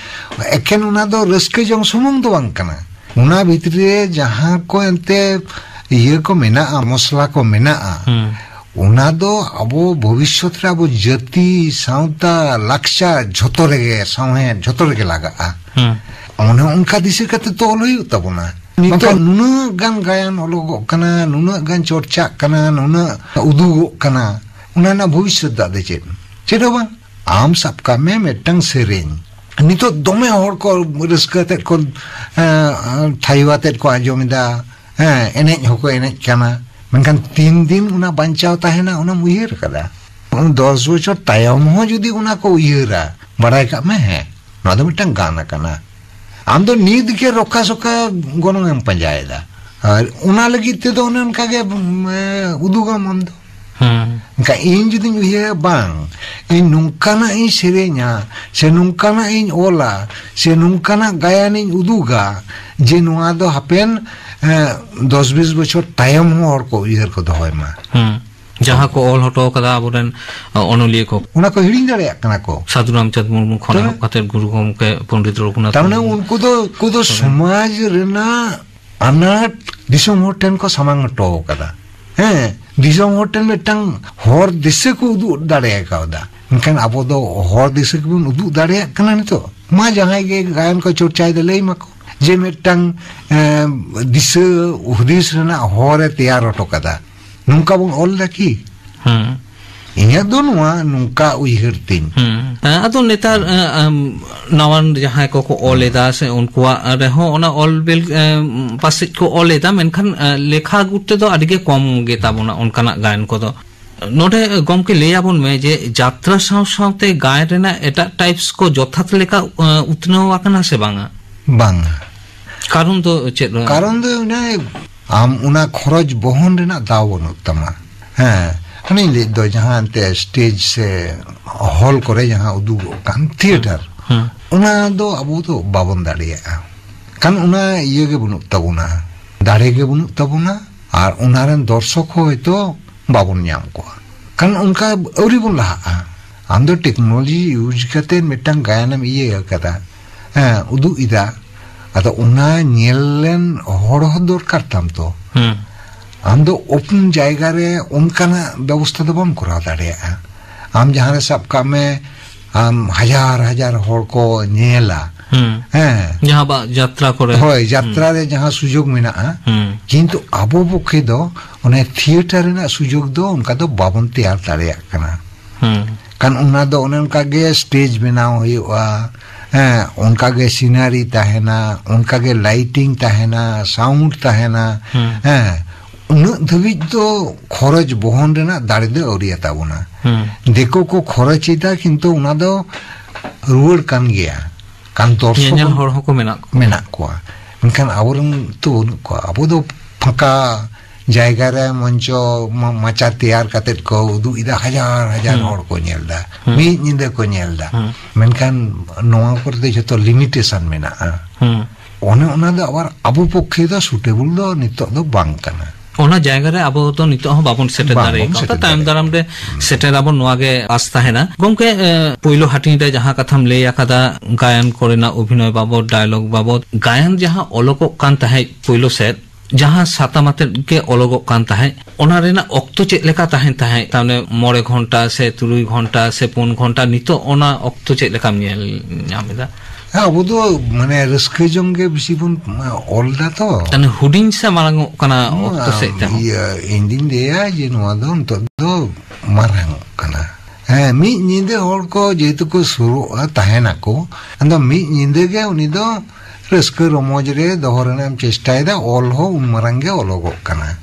ᱮᱠᱮᱱ ᱚᱱᱟ ᱫᱚ ᱨᱟᱹᱥᱠᱟᱹ ᱡᱚᱝ ᱥᱩᱢᱩᱝ ᱫᱚ ᱵᱟᱝ ᱠᱟᱱᱟ᱾ ᱚᱱᱟ ᱵᱷᱤᱛᱨᱤ ᱨᱮ ᱡᱟᱦᱟᱸ ᱠᱚ ᱮᱱᱛᱮ ᱤᱭᱟᱹ ᱠᱚ ᱢᱮᱱᱟᱜᱼᱟ, ᱢᱚᱥᱞᱟ ᱠᱚ ᱢᱮᱱᱟᱜᱼᱟ, ᱦᱩᱸ᱾ ᱚᱱᱟ ᱫᱚ ᱟᱵᱚ ᱵᱷᱚᱵᱤᱥᱥᱚᱛ ᱨᱮ ᱟᱵᱚ ᱡᱟᱹᱛᱤ, ᱥᱟᱶᱛᱟ, ᱞᱟᱠᱪᱟᱨ ᱡᱷᱚᱛᱚ ᱨᱮᱜᱮ, ᱥᱟᱶᱦᱮᱫ ᱡᱷᱚᱛᱚ ᱨᱮᱜᱮ ᱞᱟᱜᱟᱜᱼᱟ᱾ ᱦᱩᱸ᱾ ᱚᱱᱮ ᱚᱱᱠᱟ ᱫᱤᱥᱟᱹ ᱠᱟᱛᱮ ᱛᱚ ᱚᱞ ᱦᱩᱭᱩᱜ ᱛᱟᱵᱚᱱᱟ᱾ ᱱᱤᱛᱚᱜ ᱵᱟᱝᱠᱷᱟᱱ ᱱᱩᱱᱟᱹᱜ ᱜᱟᱱ ᱜᱟᱭᱟᱱ ᱚᱞᱚᱜᱚᱜ ᱠᱟᱱᱟ, ᱱᱩᱱᱟᱹᱜ ᱜᱟᱱ ᱪᱚᱨᱪᱟᱜ ᱠᱟᱱᱟ, ᱱᱩᱱᱟᱹᱜ ᱩᱫᱩᱜᱚᱜ ᱠᱟᱱᱟ, ᱚᱱᱟ ᱨᱮᱱᱟᱜ ᱵᱷᱚᱵᱤᱥᱥᱚᱛ ᱫᱟᱜ ᱫᱚ ᱪᱮᱫ? ᱪᱮᱫ ᱦᱚᱸ ᱵᱟᱝ᱾ ᱟᱢ ᱥᱟᱵ ᱠᱟᱜ ᱢᱮ ᱢᱤᱫᱴᱟᱝ ᱥᱮᱨᱮᱧ, ᱱᱤᱛᱚᱜ ᱫᱚᱢᱮ ᱦᱚᱲ ᱠᱚ ᱨᱟᱹᱥᱠᱟᱹ ᱟᱛᱮᱫ ᱠᱚ, ᱮᱸ, ᱛᱷᱟᱭᱚ ᱟᱛᱮᱫ ᱠᱚ ᱟᱸᱡᱚᱢ ᱮᱫᱟ, ᱦᱮᱸ, ᱮᱱᱮᱡ ᱦᱚᱸᱠᱚ ᱮᱱᱮᱡ ᱠᱟᱱᱟ, ᱢᱮᱱᱠᱷᱟᱱ ᱛᱤᱱ ᱫᱤᱱ ᱚᱱᱟ ᱵᱟᱧᱪᱟᱣ ᱛᱟᱦᱮᱱᱟ, ᱚᱱᱟᱢ ᱩᱭᱦᱟᱹᱨ ᱟᱠᱟᱫᱟ? ᱫᱚᱥ ᱵᱚᱪᱷᱚᱨ ᱛᱟᱭᱚᱢ ᱦᱚᱸ ᱡᱩᱫᱤ ᱚᱱᱟ ᱠᱚ ᱩᱭᱦᱟᱹᱨᱟ, ᱵᱟᱲᱟᱭ ᱠᱟᱜ ᱢᱮ, ᱦᱮᱸ, ᱱᱚᱣᱟ ᱫᱚ ᱢᱤᱫᱴᱟᱝ ᱜᱟᱱ ᱟᱠᱟᱱᱟ᱾ ᱟᱢ ᱫᱚ ᱱᱤᱛ ᱜᱮ ᱨᱚᱠᱟ ᱥᱚᱠᱟ ᱜᱚᱱᱚᱝ ᱮᱢ ᱯᱟᱸᱡᱟᱭᱮᱫᱟ, ᱟᱨ ᱚᱱᱟ ᱞᱟᱹᱜᱤᱫ ᱛᱮᱫᱚ ᱚᱱᱮ ᱚᱱᱠᱟ ᱜᱮ, ᱩᱢ, ᱮ, ᱩᱫᱩᱜᱟᱢ ᱟᱢ ᱫᱚ᱾ ᱦᱮᱸ᱾ ᱮᱱᱠᱷᱟᱱ ᱤᱧ ᱡᱩᱫᱤᱧ ᱩᱭᱦᱟᱹᱨᱟ, ᱵᱟᱝ, ᱤᱧ ᱱᱚᱝᱠᱟᱱᱟᱜ ᱤᱧ ᱥᱮᱨᱮᱧᱟ, ᱥᱮ ᱱᱚᱝᱠᱟᱱᱟᱜ ᱤᱧ ᱚᱞᱟ, ᱥᱮ ᱱᱚᱝᱠᱟᱱᱟᱜ ᱜᱟᱭᱟᱱᱤᱧ ᱩᱫᱩᱜᱟ, ᱡᱮ ᱱᱚᱣᱟ ᱫᱚ ᱦᱟᱯᱮᱱ, ᱮ, ᱫᱚᱥ ᱵᱤᱥ ᱵᱚᱪᱷᱚᱨ ᱛᱟᱭᱚᱢ ᱦᱚᱸ ᱦᱚᱲ ᱠᱚ ᱩᱭᱦᱟᱹᱨ ᱠᱚ ᱫᱚᱦᱚᱭ ᱢᱟ᱾ ᱦᱮᱸ᱾ ᱡᱟᱦᱟᱸ ᱠᱚ ᱚᱞ ᱦᱚᱴᱚ ᱠᱟᱫᱟ ᱟᱵᱚᱨᱮᱱ, ᱚ, ᱚᱱᱚᱞᱤᱭᱟᱹ ᱠᱚ᱾ ᱚᱱᱟ ᱠᱚ ᱦᱤᱲᱤᱧ ᱫᱟᱲᱮᱭᱟᱜ ᱠᱟᱱᱟ ᱠᱚ᱾ ᱥᱟᱹᱫᱷᱩ ᱨᱟᱢᱪᱟᱸᱫᱽ ᱢᱩᱨᱢᱩ ᱠᱷᱚᱱ ᱛᱚᱵᱮ? ᱮᱦᱚᱵ ᱠᱟᱛᱮ ᱜᱩᱨᱩ ᱜᱚᱢᱠᱮ ᱯᱚᱱᱰᱤᱛ ᱨᱚᱜᱷᱩᱱᱟᱛᱷ ᱛᱟᱨᱢᱟᱱᱮ ᱢᱩᱨᱢᱩ᱾ ᱩᱱᱠᱩ ᱫᱚ, ᱩᱱᱠᱩ ᱫᱚ ᱛᱚᱵᱮ? ᱥᱚᱢᱟᱡᱽ ᱨᱮᱱᱟᱜ ᱟᱱᱟᱴ ᱫᱤᱥᱚᱢ ᱦᱚᱲ ᱴᱷᱮᱱ ᱠᱚ ᱥᱟᱢᱟᱝ ᱦᱚᱴᱚ ᱠᱟᱫᱟ᱾ ᱦᱮᱸ, ᱫᱤᱥᱚᱢ ᱦᱚᱲ ᱴᱷᱮᱱ ᱢᱤᱫᱴᱟᱝ ᱦᱚᱨ ᱫᱤᱥᱟᱹ ᱠᱚ ᱩᱫᱩᱜ ᱫᱟᱲᱮ ᱠᱟᱣᱫᱟ᱾ ᱢᱮᱱᱠᱷᱟᱱ ᱟᱵᱚ ᱫᱚ ᱦᱚᱨ ᱫᱤᱥᱟᱹ ᱜᱮᱵᱚᱱ ᱩᱫᱩᱜ ᱫᱟᱲᱮᱭᱟᱜ ᱠᱟᱱᱟ ᱱᱤᱛᱚᱜ᱾ ᱢᱟ ᱡᱟᱦᱟᱸᱭ ᱜᱮ ᱜᱟᱭᱟᱱ ᱠᱚ ᱪᱚᱨᱪᱟᱭᱮᱫᱟ, ᱞᱟᱹᱭ ᱢᱟᱠᱚ ᱡᱮ ᱢᱤᱫᱴᱟᱝ, ᱮᱸ, ᱫᱤᱥᱟᱹ ᱦᱩᱫᱤᱥ ᱨᱮᱱᱟᱜ ᱦᱚᱨ ᱮ ᱛᱮᱭᱟᱨ ᱦᱚᱴᱚ ᱠᱟᱫᱟ᱾ ᱱᱚᱝᱠᱟ ᱵᱚᱱ ᱚᱞ ᱮᱫᱟ ᱠᱤ? ᱦᱮᱸ᱾ ᱤᱧᱟᱹᱜ ᱫᱚ ᱱᱚᱣᱟ ᱱᱚᱝᱠᱟ ᱩᱭᱦᱟᱹᱨ ᱛᱤᱧ᱾ ᱦᱮᱸ᱾ ᱮᱸ, ᱟᱫᱚ ᱱᱮᱛᱟᱨ, ᱮᱸ, ᱟᱢ, ᱱᱟᱣᱟᱱ ᱡᱟᱦᱟᱸᱭ ᱠᱚᱠᱚ ᱚᱞ ᱮᱫᱟ ᱥᱮ ᱩᱱᱠᱩᱣᱟᱜ ᱨᱮᱦᱚᱸ ᱚᱱᱟ ᱚᱞ ᱵᱮᱞ, ᱮᱸ, ᱯᱟᱥᱮᱡ ᱠᱚ ᱚᱞ ᱮᱫᱟ, ᱢᱮᱱᱠᱷᱟᱱ, ᱮᱸ, ᱞᱮᱠᱷᱟ ᱜᱩᱴ ᱛᱮᱫᱚ ᱟᱹᱰᱤ ᱜᱮ ᱠᱚᱢ ᱜᱮ ᱛᱟᱵᱚᱱᱟ ᱚᱱᱠᱟᱱᱟᱜ ᱜᱟᱭᱟᱱ ᱠᱚᱫᱚ᱾ ᱱᱚᱰᱮ ᱜᱚᱢᱠᱮ ᱞᱟᱹᱭ ᱟᱵᱚᱱ ᱢᱮ ᱡᱮ ᱡᱟᱛᱨᱟ ᱥᱟᱶ ᱥᱟᱶᱛᱮ ᱜᱟᱭᱟᱱ ᱨᱮᱱᱟᱜ ᱮᱴᱟᱜ ᱴᱟᱭᱤᱯᱥ ᱠᱚ ᱡᱚᱛᱷᱟᱛ ᱞᱮᱠᱟ, ᱮᱸ, ᱩᱛᱱᱟᱹᱣ ᱟᱠᱟᱱᱟ ᱥᱮ ᱵᱟᱝᱟ? ᱵᱟᱝᱟ᱾ ᱠᱟᱨᱚᱱ ᱫᱚ ᱪᱮᱫ? ᱠᱟᱨᱚᱱ ᱫᱚ ᱚᱱᱮ ᱟᱢ ᱚᱱᱟ ᱠᱷᱚᱨᱚᱪ ᱵᱚᱦᱚᱱ ᱨᱮᱱᱟᱜ ᱫᱟᱣ ᱵᱟᱹᱱᱩᱜ ᱛᱟᱢᱟ᱾ ᱦᱮᱸ, ᱦᱟᱱᱮᱧ ᱞᱟᱹᱭᱮᱫ ᱫᱚ ᱡᱟᱦᱟᱸ ᱮᱱᱛᱮ ᱥᱴᱮᱡᱽ ᱥᱮ ᱦᱚᱞ ᱠᱚᱨᱮ ᱡᱟᱦᱟᱸ ᱩᱫᱩᱜᱚᱜ ᱠᱟᱱ ᱛᱷᱤᱭᱮᱴᱟᱨ, ᱦᱮᱸ᱾ ᱚᱱᱟ ᱫᱚ ᱟᱵᱚ ᱫᱚ ᱵᱟᱵᱚᱱ ᱫᱟᱲᱮᱭᱟᱜᱼᱟ᱾ ᱠᱷᱟᱱ ᱚᱱᱟ ᱤᱭᱟᱹ ᱜᱮ ᱵᱟᱹᱱᱩᱜ ᱛᱟᱵᱚᱱᱟ, ᱫᱟᱲᱮ ᱜᱮ ᱵᱟᱹᱱᱩᱜ ᱛᱟᱵᱚᱱᱟ, ᱟᱨ ᱚᱱᱟ ᱨᱮᱱ ᱫᱚᱨᱥᱚᱠ ᱦᱚᱸ ᱦᱚᱭᱛᱳ ᱵᱟᱵᱚᱱ ᱧᱟᱢ ᱠᱚᱣᱟ᱾ ᱠᱷᱟᱱ ᱚᱱᱠᱟ ᱟᱹᱣᱨᱤ ᱵᱚᱱ ᱞᱟᱦᱟᱜᱼᱟ᱾ ᱟᱢ ᱫᱚ ᱴᱮᱠᱱᱳᱞᱚᱡᱤ ᱤᱭᱩᱡᱽ ᱠᱟᱛᱮ ᱢᱤᱫᱴᱟᱝ ᱜᱟᱭᱟᱱᱮᱢ ᱤᱭᱟᱹ ᱟᱠᱟᱫᱟ, ᱦᱮᱸ, ᱩᱫᱩᱜ ᱮᱫᱟ, ᱟᱫᱚ ᱚᱱᱟ ᱧᱮᱞ ᱞᱮᱱ ᱦᱚᱲ ᱦᱚᱸ ᱫᱚᱨᱠᱟᱨ ᱛᱟᱢ ᱛᱚ᱾ ᱦᱮᱸ᱾ ᱟᱢ ᱫᱚ ᱳᱯᱮᱱ ᱡᱟᱭᱜᱟ ᱨᱮ ᱚᱱᱠᱟᱱᱟᱜ ᱵᱮᱵᱚᱥᱛᱷᱟ ᱫᱚ ᱵᱟᱢ ᱠᱚᱨᱟᱣ ᱫᱟᱲᱮᱭᱟᱜᱼᱟ᱾ ᱟᱢ ᱡᱟᱦᱟᱸ ᱨᱮ, ᱥᱟᱵ ᱠᱟᱜ ᱢᱮ, ᱟᱢ ᱦᱟᱡᱟᱨ ᱦᱟᱡᱟᱨ ᱦᱚᱲ ᱠᱚ ᱧᱮᱞᱟ, ᱦᱩᱸ᱾ ᱦᱮᱸ᱾ ᱡᱟᱦᱟᱸ ᱵᱟ ᱡᱟᱛᱨᱟ ᱠᱚᱨᱮ᱾ ᱦᱳᱭ, ᱦᱩᱸ᱾ ᱡᱟᱛᱨᱟ ᱨᱮ ᱡᱟᱦᱟᱸ ᱥᱩᱡᱳᱜᱽ ᱢᱮᱱᱟᱜᱼᱟ, ᱦᱩᱸ᱾ ᱠᱤᱱᱛᱩ ᱟᱵᱚ ᱯᱚᱠᱠᱷᱮ ᱫᱚ ᱚᱱᱮ ᱛᱷᱤᱭᱮᱴᱟᱨ ᱨᱮᱱᱟᱜ ᱥᱩᱡᱳᱜᱽ ᱫᱚ ᱚᱱᱠᱟ ᱫᱚ ᱵᱟᱵᱚᱱ ᱛᱮᱭᱟᱨ ᱫᱟᱲᱮᱭᱟᱜ ᱠᱟᱱᱟ᱾ ᱦᱩᱸ᱾ ᱠᱷᱟᱱ ᱚᱱᱟ ᱫᱚ ᱚᱱᱮ ᱚᱱᱠᱟ ᱜᱮ ᱥᱴᱮᱡᱽ ᱵᱮᱱᱟᱣ ᱦᱩᱭᱩᱜᱼᱟ, ᱦᱮᱸ, ᱚᱱᱠᱟ ᱜᱮ ᱥᱤᱱᱟᱨᱤ ᱛᱟᱦᱮᱱᱟ, ᱚᱱᱠᱟ ᱜᱮ ᱞᱟᱭᱴᱤᱝ ᱛᱟᱦᱮᱱᱟ, ᱥᱟᱣᱩᱱᱰ ᱛᱟᱦᱮᱱᱟ, ᱦᱩᱸ᱾ ᱦᱮᱸ, ᱩᱱᱟᱹᱜ ᱫᱷᱟᱹᱵᱤᱡ ᱫᱚ ᱠᱷᱚᱨᱚᱪ ᱵᱚᱦᱚᱱ ᱨᱮᱱᱟᱜ ᱫᱟᱲᱮ ᱫᱚ ᱟᱹᱣᱨᱤᱭᱟᱛᱟ ᱵᱚᱱᱟ᱾ ᱦᱩᱸ᱾ ᱫᱤᱠᱩ ᱠᱚ ᱠᱷᱚᱨᱚᱪ ᱮᱫᱟ, ᱠᱤᱱᱛᱩ ᱚᱱᱟ ᱫᱚ ᱨᱩᱣᱟᱹᱲ ᱠᱟᱱ ᱜᱮᱭᱟ᱾ ᱠᱟᱱ ᱫᱚᱨᱥᱚᱠ ᱧᱮᱧᱮᱞ ᱦᱚᱸ ᱦᱚᱲ ᱦᱚᱸᱠᱚ ᱢᱮᱱᱟᱜ ᱠᱚᱣᱟ᱾ ᱢᱮᱱᱟᱜ ᱠᱚᱣᱟ, ᱢᱮᱱᱠᱷᱟᱱ ᱟᱵᱚᱨᱮᱱ ᱛᱚ ᱵᱟᱹᱱᱩᱜ ᱠᱚᱣᱟ᱾ ᱟᱵᱚ ᱫᱚ ᱯᱷᱟᱸᱠᱟ ᱡᱟᱭᱜᱟ ᱨᱮ ᱢᱚᱧᱪᱚ ᱢᱟ-, ᱢᱟᱪᱟ ᱛᱮᱭᱟᱨ ᱠᱟᱛᱮᱫ ᱠᱚ ᱩᱫᱩᱜ ᱮᱫᱟ, ᱦᱟᱡᱟᱨ ᱦᱟᱡᱟᱨ ᱦᱩᱸ᱾ ᱦᱚᱲ ᱠᱚ ᱧᱮᱞ ᱮᱫᱟ, ᱦᱩᱸ᱾ ᱢᱤᱫ ᱧᱤᱫᱟᱹ ᱠᱚ ᱧᱮᱞ ᱮᱫᱟ᱾ ᱦᱩᱸ᱾ ᱢᱮᱱᱠᱷᱟᱱ ᱱᱚᱣᱟ ᱠᱚᱨᱮ ᱫᱚ ᱡᱷᱚᱛᱚ ᱞᱤᱢᱤᱴᱮᱥᱚᱱ ᱢᱮᱱᱟᱜᱼᱟ᱾ ᱦᱩᱸ᱾ ᱚᱱᱮ ᱚᱱᱟ ᱫᱚ ᱟᱵᱟᱨ ᱟᱵᱚ ᱯᱚᱠᱠᱷᱮ ᱫᱚ ᱥᱩᱴᱮᱵᱚᱞ ᱫᱚ ᱱᱤᱛᱚᱜ ᱫᱚ ᱵᱟᱝ ᱠᱟᱱᱟ᱾ ᱚᱱᱟ ᱡᱟᱭᱜᱟ ᱨᱮ ᱟᱵᱚ ᱫᱚ ᱱᱤᱛᱚᱜ ᱦᱚᱸ ᱵᱟᱵᱚᱱ ᱥᱮᱴᱮᱨ ᱵᱟᱝ ᱫᱟᱲᱮ ᱵᱚᱱ ᱠᱟᱣᱫᱟ᱾ ᱥᱮᱴᱮᱨ ᱛᱟᱭᱚᱢ ᱫᱟᱲᱮ ᱫᱟᱨᱟᱢ ᱨᱮ ᱥᱮᱴᱮᱨ ᱟᱵᱚᱱ, ᱱᱚᱣᱟ ᱜᱮ ᱟᱥ ᱛᱟᱦᱮᱱᱟ᱾ ᱜᱚᱢᱠᱮ, ᱮ, ᱯᱳᱭᱞᱳ ᱦᱟᱹᱴᱤᱧ ᱨᱮ ᱡᱟᱦᱟᱸ ᱠᱟᱛᱷᱟᱢ ᱞᱟᱹᱭ ᱟᱠᱟᱫᱟ, ᱜᱟᱭᱟᱱ ᱠᱚᱨᱮᱱᱟᱜ, ᱚᱵᱷᱤᱱᱚᱭ ᱵᱟᱵᱚᱫ, ᱰᱟᱭᱞᱚᱜ ᱵᱟᱵᱚᱫ, ᱜᱟᱭᱟᱱ ᱡᱟᱦᱟᱸ ᱚᱞᱚᱜᱚᱜ ᱠᱟᱱ ᱛᱟᱦᱮᱸᱫ ᱯᱳᱭᱞᱳ ᱥᱮᱫ, ᱡᱟᱦᱟᱸ ᱥᱟᱛᱟᱢ ᱟᱛᱮᱫ ᱜᱮ ᱚᱞᱚᱜᱚᱜ ᱠᱟᱱ ᱛᱟᱦᱮᱸᱫ, ᱚᱱᱟ ᱨᱮᱱᱟᱜ ᱚᱠᱛᱚ ᱪᱮᱫ ᱞᱮᱠᱟ ᱛᱟᱦᱮᱱ ᱛᱟᱦᱮᱸᱫ? ᱛᱟᱨᱢᱟᱱᱮ ᱢᱚᱬᱮ ᱜᱷᱚᱱᱴᱟ ᱥᱮ ᱛᱩᱨᱩᱭ ᱜᱷᱚᱱᱴᱟ ᱥᱮ ᱯᱩᱱ ᱜᱷᱚᱱᱴᱟ, ᱱᱤᱛᱚᱜ ᱚᱱᱟ ᱚᱠᱛᱚ ᱪᱮᱫ ᱞᱮᱠᱟᱢ ᱧᱮᱞ ᱧᱟᱢ ᱮᱫᱟ? ᱦᱮᱸ, ᱟᱵᱚ ᱫᱚ ᱢᱟᱱᱮ ᱨᱟᱹᱥᱠᱟᱹ ᱡᱚᱝ ᱜᱮ ᱵᱮᱥᱤ ᱵᱚᱱ ᱚᱞ ᱫᱟ ᱛᱚ᱾ ᱛᱟᱦᱞᱮ ᱦᱩᱰᱤᱧ ᱥᱮ ᱢᱟᱨᱟᱝ ᱚᱜ ᱠᱟᱱᱟ ᱚᱠᱛᱚ ᱥᱮᱫ ᱛᱮᱦᱚᱸ? ᱤᱭᱟᱹ, ᱤᱧ ᱫᱩᱧ ᱞᱟᱹᱭᱟ ᱡᱮ ᱱᱚᱣᱟ ᱫᱚ ᱱᱤᱛᱚᱜ ᱫᱚ ᱢᱟᱨᱟᱝ ᱚᱜ ᱠᱟᱱᱟ᱾ ᱦᱮᱸ, ᱢᱤᱫ ᱧᱤᱫᱟᱹ ᱦᱚᱲ ᱠᱚ ᱡᱮᱦᱮᱛᱩ ᱠᱚ ᱥᱩᱨᱩᱜᱼᱟ, ᱛᱟᱦᱮᱱᱟᱠᱚ, ᱟᱫᱚ ᱢᱤᱫ ᱧᱤᱫᱟᱹ ᱜᱮ ᱩᱱᱤ ᱫᱚ ᱨᱟᱹᱥᱠᱟᱹ ᱨᱚᱢᱚᱡᱽ ᱨᱮ ᱫᱚᱦᱚ ᱨᱮᱱᱟᱜ ᱮᱢ ᱪᱮᱥᱴᱟᱭᱮᱫᱟ, ᱚᱞ ᱦᱚᱸ ᱩᱱ ᱢᱟᱨᱟᱝ ᱜᱮ ᱚᱞᱚᱜᱚᱜ ᱠᱟᱱᱟ᱾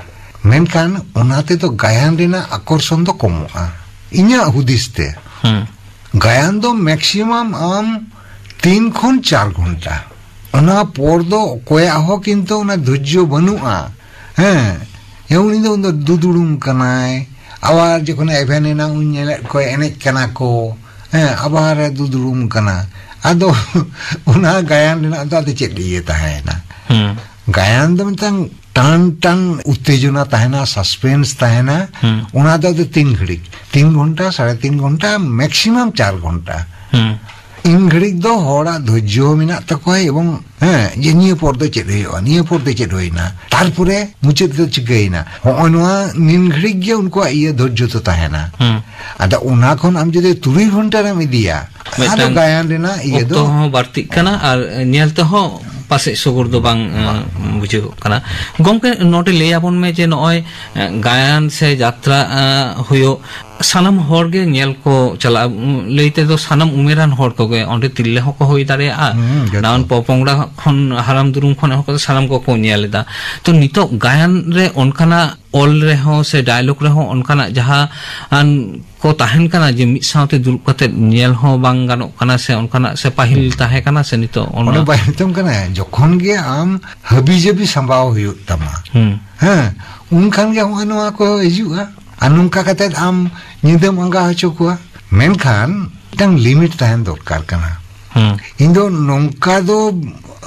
ᱢᱮᱱᱠᱷᱟᱱ ᱚᱱᱟ ᱛᱮᱫᱚ ᱜᱟᱭᱟᱱ ᱨᱮᱱᱟᱜ ᱟᱠᱚᱨᱥᱚᱱ ᱫᱚ ᱠᱚᱢᱚᱜᱼᱟ, ᱤᱧᱟᱹᱜ ᱦᱩᱫᱤᱥ ᱛᱮ᱾ ᱦᱩᱸ᱾ ᱜᱟᱭᱟᱱ ᱫᱚ ᱢᱮᱠᱥᱤᱢᱟᱢ ᱟᱢ ᱛᱤᱱ ᱠᱷᱚᱱ ᱪᱟᱨ ᱜᱷᱚᱱᱴᱟ, ᱚᱱᱟ ᱯᱚᱨ ᱫᱚ ᱚᱠᱚᱭᱟᱜ ᱦᱚᱸ ᱠᱤᱱᱛᱩ ᱚᱱᱟ ᱫᱷᱳᱨᱡᱚ ᱵᱟᱹᱱᱩᱜᱼᱟ᱾ ᱦᱮᱸ, ᱮ, ᱩᱱᱤ ᱫᱚ, ᱩᱱᱤ ᱫᱚ ᱫᱩᱫᱩᱲᱩᱢ ᱠᱟᱱᱟᱭ, ᱟᱵᱟᱨ ᱡᱚᱠᱷᱚᱱ ᱮᱵᱷᱮᱱ ᱮᱱᱟ ᱩᱱ ᱧᱮᱞᱮᱫ ᱠᱚᱣᱟ ᱮᱱᱮᱡ ᱠᱟᱱᱟ ᱠᱚ, ᱦᱮᱸ, ᱟᱵᱟᱨ ᱮ ᱫᱩᱫᱩᱲᱩᱢ ᱠᱟᱱᱟ᱾ ᱟᱫᱚ ᱚᱱᱟ ᱜᱟᱭᱟᱱ ᱨᱮᱱᱟᱜ ᱫᱚ ᱟᱫᱚ ᱪᱮᱫ ᱤᱭᱟᱹ ᱛᱟᱦᱮᱸᱭᱮᱱᱟ? ᱦᱩᱸ᱾ ᱜᱟᱭᱟᱱ ᱫᱚ ᱢᱤᱫᱴᱟᱝ ᱴᱟᱱ ᱴᱟᱱ ᱩᱛᱛᱮᱡᱚᱱᱟ ᱛᱟᱦᱮᱱᱟ, ᱥᱟᱥᱯᱮᱱᱥ ᱛᱟᱦᱮᱱᱟ᱾ ᱦᱩᱸ᱾ ᱚᱱᱟ ᱫᱚ ᱟᱫᱚ ᱛᱤᱱ ᱜᱷᱟᱹᱲᱤᱡ, ᱛᱤᱱ ᱜᱷᱚᱱᱴᱟ, ᱥᱟᱲᱮ ᱛᱤᱱ ᱜᱷᱚᱱᱴᱟ, ᱢᱮᱠᱥᱤᱢᱟᱢ ᱪᱟᱨ ᱜᱷᱚᱱᱴᱟ᱾ ᱦᱩᱸ᱾ ᱤᱱ ᱜᱷᱟᱹᱲᱤᱡ ᱫᱚ ᱦᱚᱲᱟᱜ ᱫᱷᱳᱨᱡᱚ ᱢᱮᱱᱟᱜ ᱛᱟᱠᱚᱣᱟ, ᱮᱵᱚᱝ, ᱦᱮᱸ, ᱡᱮ ᱱᱤᱭᱟᱹ ᱯᱚᱨ ᱫᱚ ᱪᱮᱫ ᱦᱩᱭᱩᱜᱼᱟ, ᱱᱤᱭᱟᱹ ᱯᱚᱨ ᱫᱚ ᱪᱮᱫ ᱦᱩᱭᱱᱟ, ᱛᱟᱨᱯᱚᱨᱮ ᱢᱩᱪᱟᱹᱫ ᱫᱚ ᱪᱤᱠᱟᱹᱭᱮᱱᱟ, ᱦᱚᱸᱜᱼᱚ ᱱᱚᱣᱟ ᱱᱤᱱ ᱜᱷᱟᱹᱲᱤᱡ ᱜᱮ ᱩᱱᱠᱩᱣᱟᱜ ᱤᱭᱟᱹ ᱫᱷᱳᱨᱡᱚ ᱫᱚ ᱛᱟᱦᱮᱱᱟ᱾ ᱦᱩᱸ᱾ ᱟᱫᱚ ᱚᱱᱟ ᱠᱷᱚᱱ ᱟᱢ ᱡᱩᱫᱤ ᱛᱩᱨᱩᱭ ᱜᱷᱚᱱᱴᱟ ᱨᱮᱢ ᱤᱫᱤᱭᱟ, ᱟᱫᱚ ᱢᱤᱫᱴᱟᱝ ᱜᱟᱭᱟᱱ ᱨᱮᱱᱟᱜ ᱤᱭᱟᱹ ᱚᱠᱛᱚ ᱫᱚ ᱦᱚᱸ ᱵᱟᱹᱲᱛᱤᱜ ᱠᱟᱱᱟ ᱟᱨ ᱧᱮᱞ ᱛᱮᱦᱚᱸ ᱯᱟᱥᱮᱡ ᱥᱚᱜᱚᱨ ᱫᱚ ᱵᱟᱝ, ᱮ, ᱵᱟᱝ᱾ ᱵᱩᱡᱷᱟᱹᱜᱚᱜ ᱠᱟᱱᱟ᱾ ᱜᱚᱢᱠᱮ, ᱱᱚᱰᱮ ᱞᱟᱹᱭ ᱟᱵᱚᱱ ᱢᱮ ᱡᱮ ᱱᱚᱜᱼᱚᱭ, ᱮ, ᱜᱟᱭᱟᱱ ᱥᱮ ᱡᱟᱛᱨᱟ, ᱮ, ᱦᱩᱭᱩᱜ, ᱥᱟᱱᱟᱢ ᱦᱚᱲ ᱜᱮ ᱧᱮᱞ ᱠᱚ ᱪᱟᱞᱟᱜᱼᱟ᱾ ᱩᱢ, ᱞᱟᱹᱭ ᱛᱮᱫᱚ ᱥᱟᱱᱟᱢ ᱩᱢᱮᱨᱟᱱ ᱦᱚᱲ ᱠᱚᱜᱮ, ᱚᱸᱰᱮ ᱛᱤᱨᱞᱟᱹ ᱦᱚᱸᱠᱚ ᱦᱩᱭ ᱫᱟᱲᱮᱭᱟᱜᱼᱟ, ᱦᱩᱸ, ᱡᱚᱛᱚ᱾ ᱱᱟᱣᱟᱱ ᱯᱚᱯᱚᱝᱲᱟ ᱠᱷᱚᱱ, ᱦᱟᱲᱟᱢ ᱫᱩᱨᱩᱢ ᱠᱷᱚᱱ ᱮᱦᱚᱵ ᱠᱟᱛᱮ ᱥᱟᱱᱟᱢ ᱠᱚᱠᱚ ᱧᱮᱞ ᱮᱫᱟ᱾ ᱛᱚ, ᱱᱤᱛᱚᱜ ᱜᱟᱭᱟᱱ ᱨᱮ ᱚᱱᱠᱟᱱᱟᱜ ᱚᱞ ᱨᱮᱦᱚᱸ ᱥᱮ ᱰᱟᱭᱞᱚᱜ ᱨᱮᱦᱚᱸ ᱚᱱᱠᱟᱱᱟᱜ ᱡᱟᱦᱟᱸ ᱟᱱ ᱠᱚ ᱛᱟᱦᱮᱱ ᱠᱟᱱᱟ ᱡᱮ ᱢᱤᱫ ᱥᱟᱶᱛᱮ ᱫᱩᱲᱩᱵ ᱠᱟᱛᱮ ᱧᱮᱞ ᱦᱚᱸ ᱵᱟᱝ ᱜᱟᱱᱚᱜ ᱠᱟᱱᱟ, ᱥᱮ ᱚᱱᱠᱟᱱᱟᱜ ᱥᱮ ᱯᱟᱹᱦᱤᱞ ᱛᱟᱦᱮᱸ ᱠᱟᱱᱟ, ᱥᱮ ᱱᱤᱛᱚᱜ ᱚᱱᱟ ᱚᱱᱟ ᱵᱟᱭ ᱢᱮᱛᱟᱢ ᱠᱟᱱᱟ, ᱡᱚᱠᱷᱚᱱ ᱜᱮ ᱟᱢ ᱦᱟᱹᱵᱤ ᱡᱟᱹᱵᱤ ᱥᱟᱢᱵᱟᱣ ᱦᱩᱭᱩᱜ ᱛᱟᱢᱟ᱾ ᱦᱩᱸ᱾ ᱦᱮᱸ, ᱩᱱᱠᱷᱟᱱ ᱜᱮ ᱦᱚᱸᱜᱼᱚᱭ ᱱᱚᱣᱟ ᱠᱚ ᱦᱤᱡᱩᱜᱼᱟ᱾ ᱟᱨ ᱱᱚᱝᱠᱟ ᱠᱟᱛᱮ ᱟᱢ ᱧᱤᱫᱟᱹᱢ ᱟᱸᱜᱟ ᱦᱚᱪᱚ ᱠᱚᱣᱟ᱾ ᱢᱮᱱᱠᱷᱟᱱ ᱢᱤᱫᱴᱟᱝ ᱞᱤᱢᱤᱴ ᱛᱟᱦᱮᱱ ᱫᱚᱨᱠᱟᱨ ᱠᱟᱱᱟ᱾ ᱦᱩᱸ᱾ ᱤᱧ ᱫᱚ ᱱᱚᱝᱠᱟ ᱫᱚ,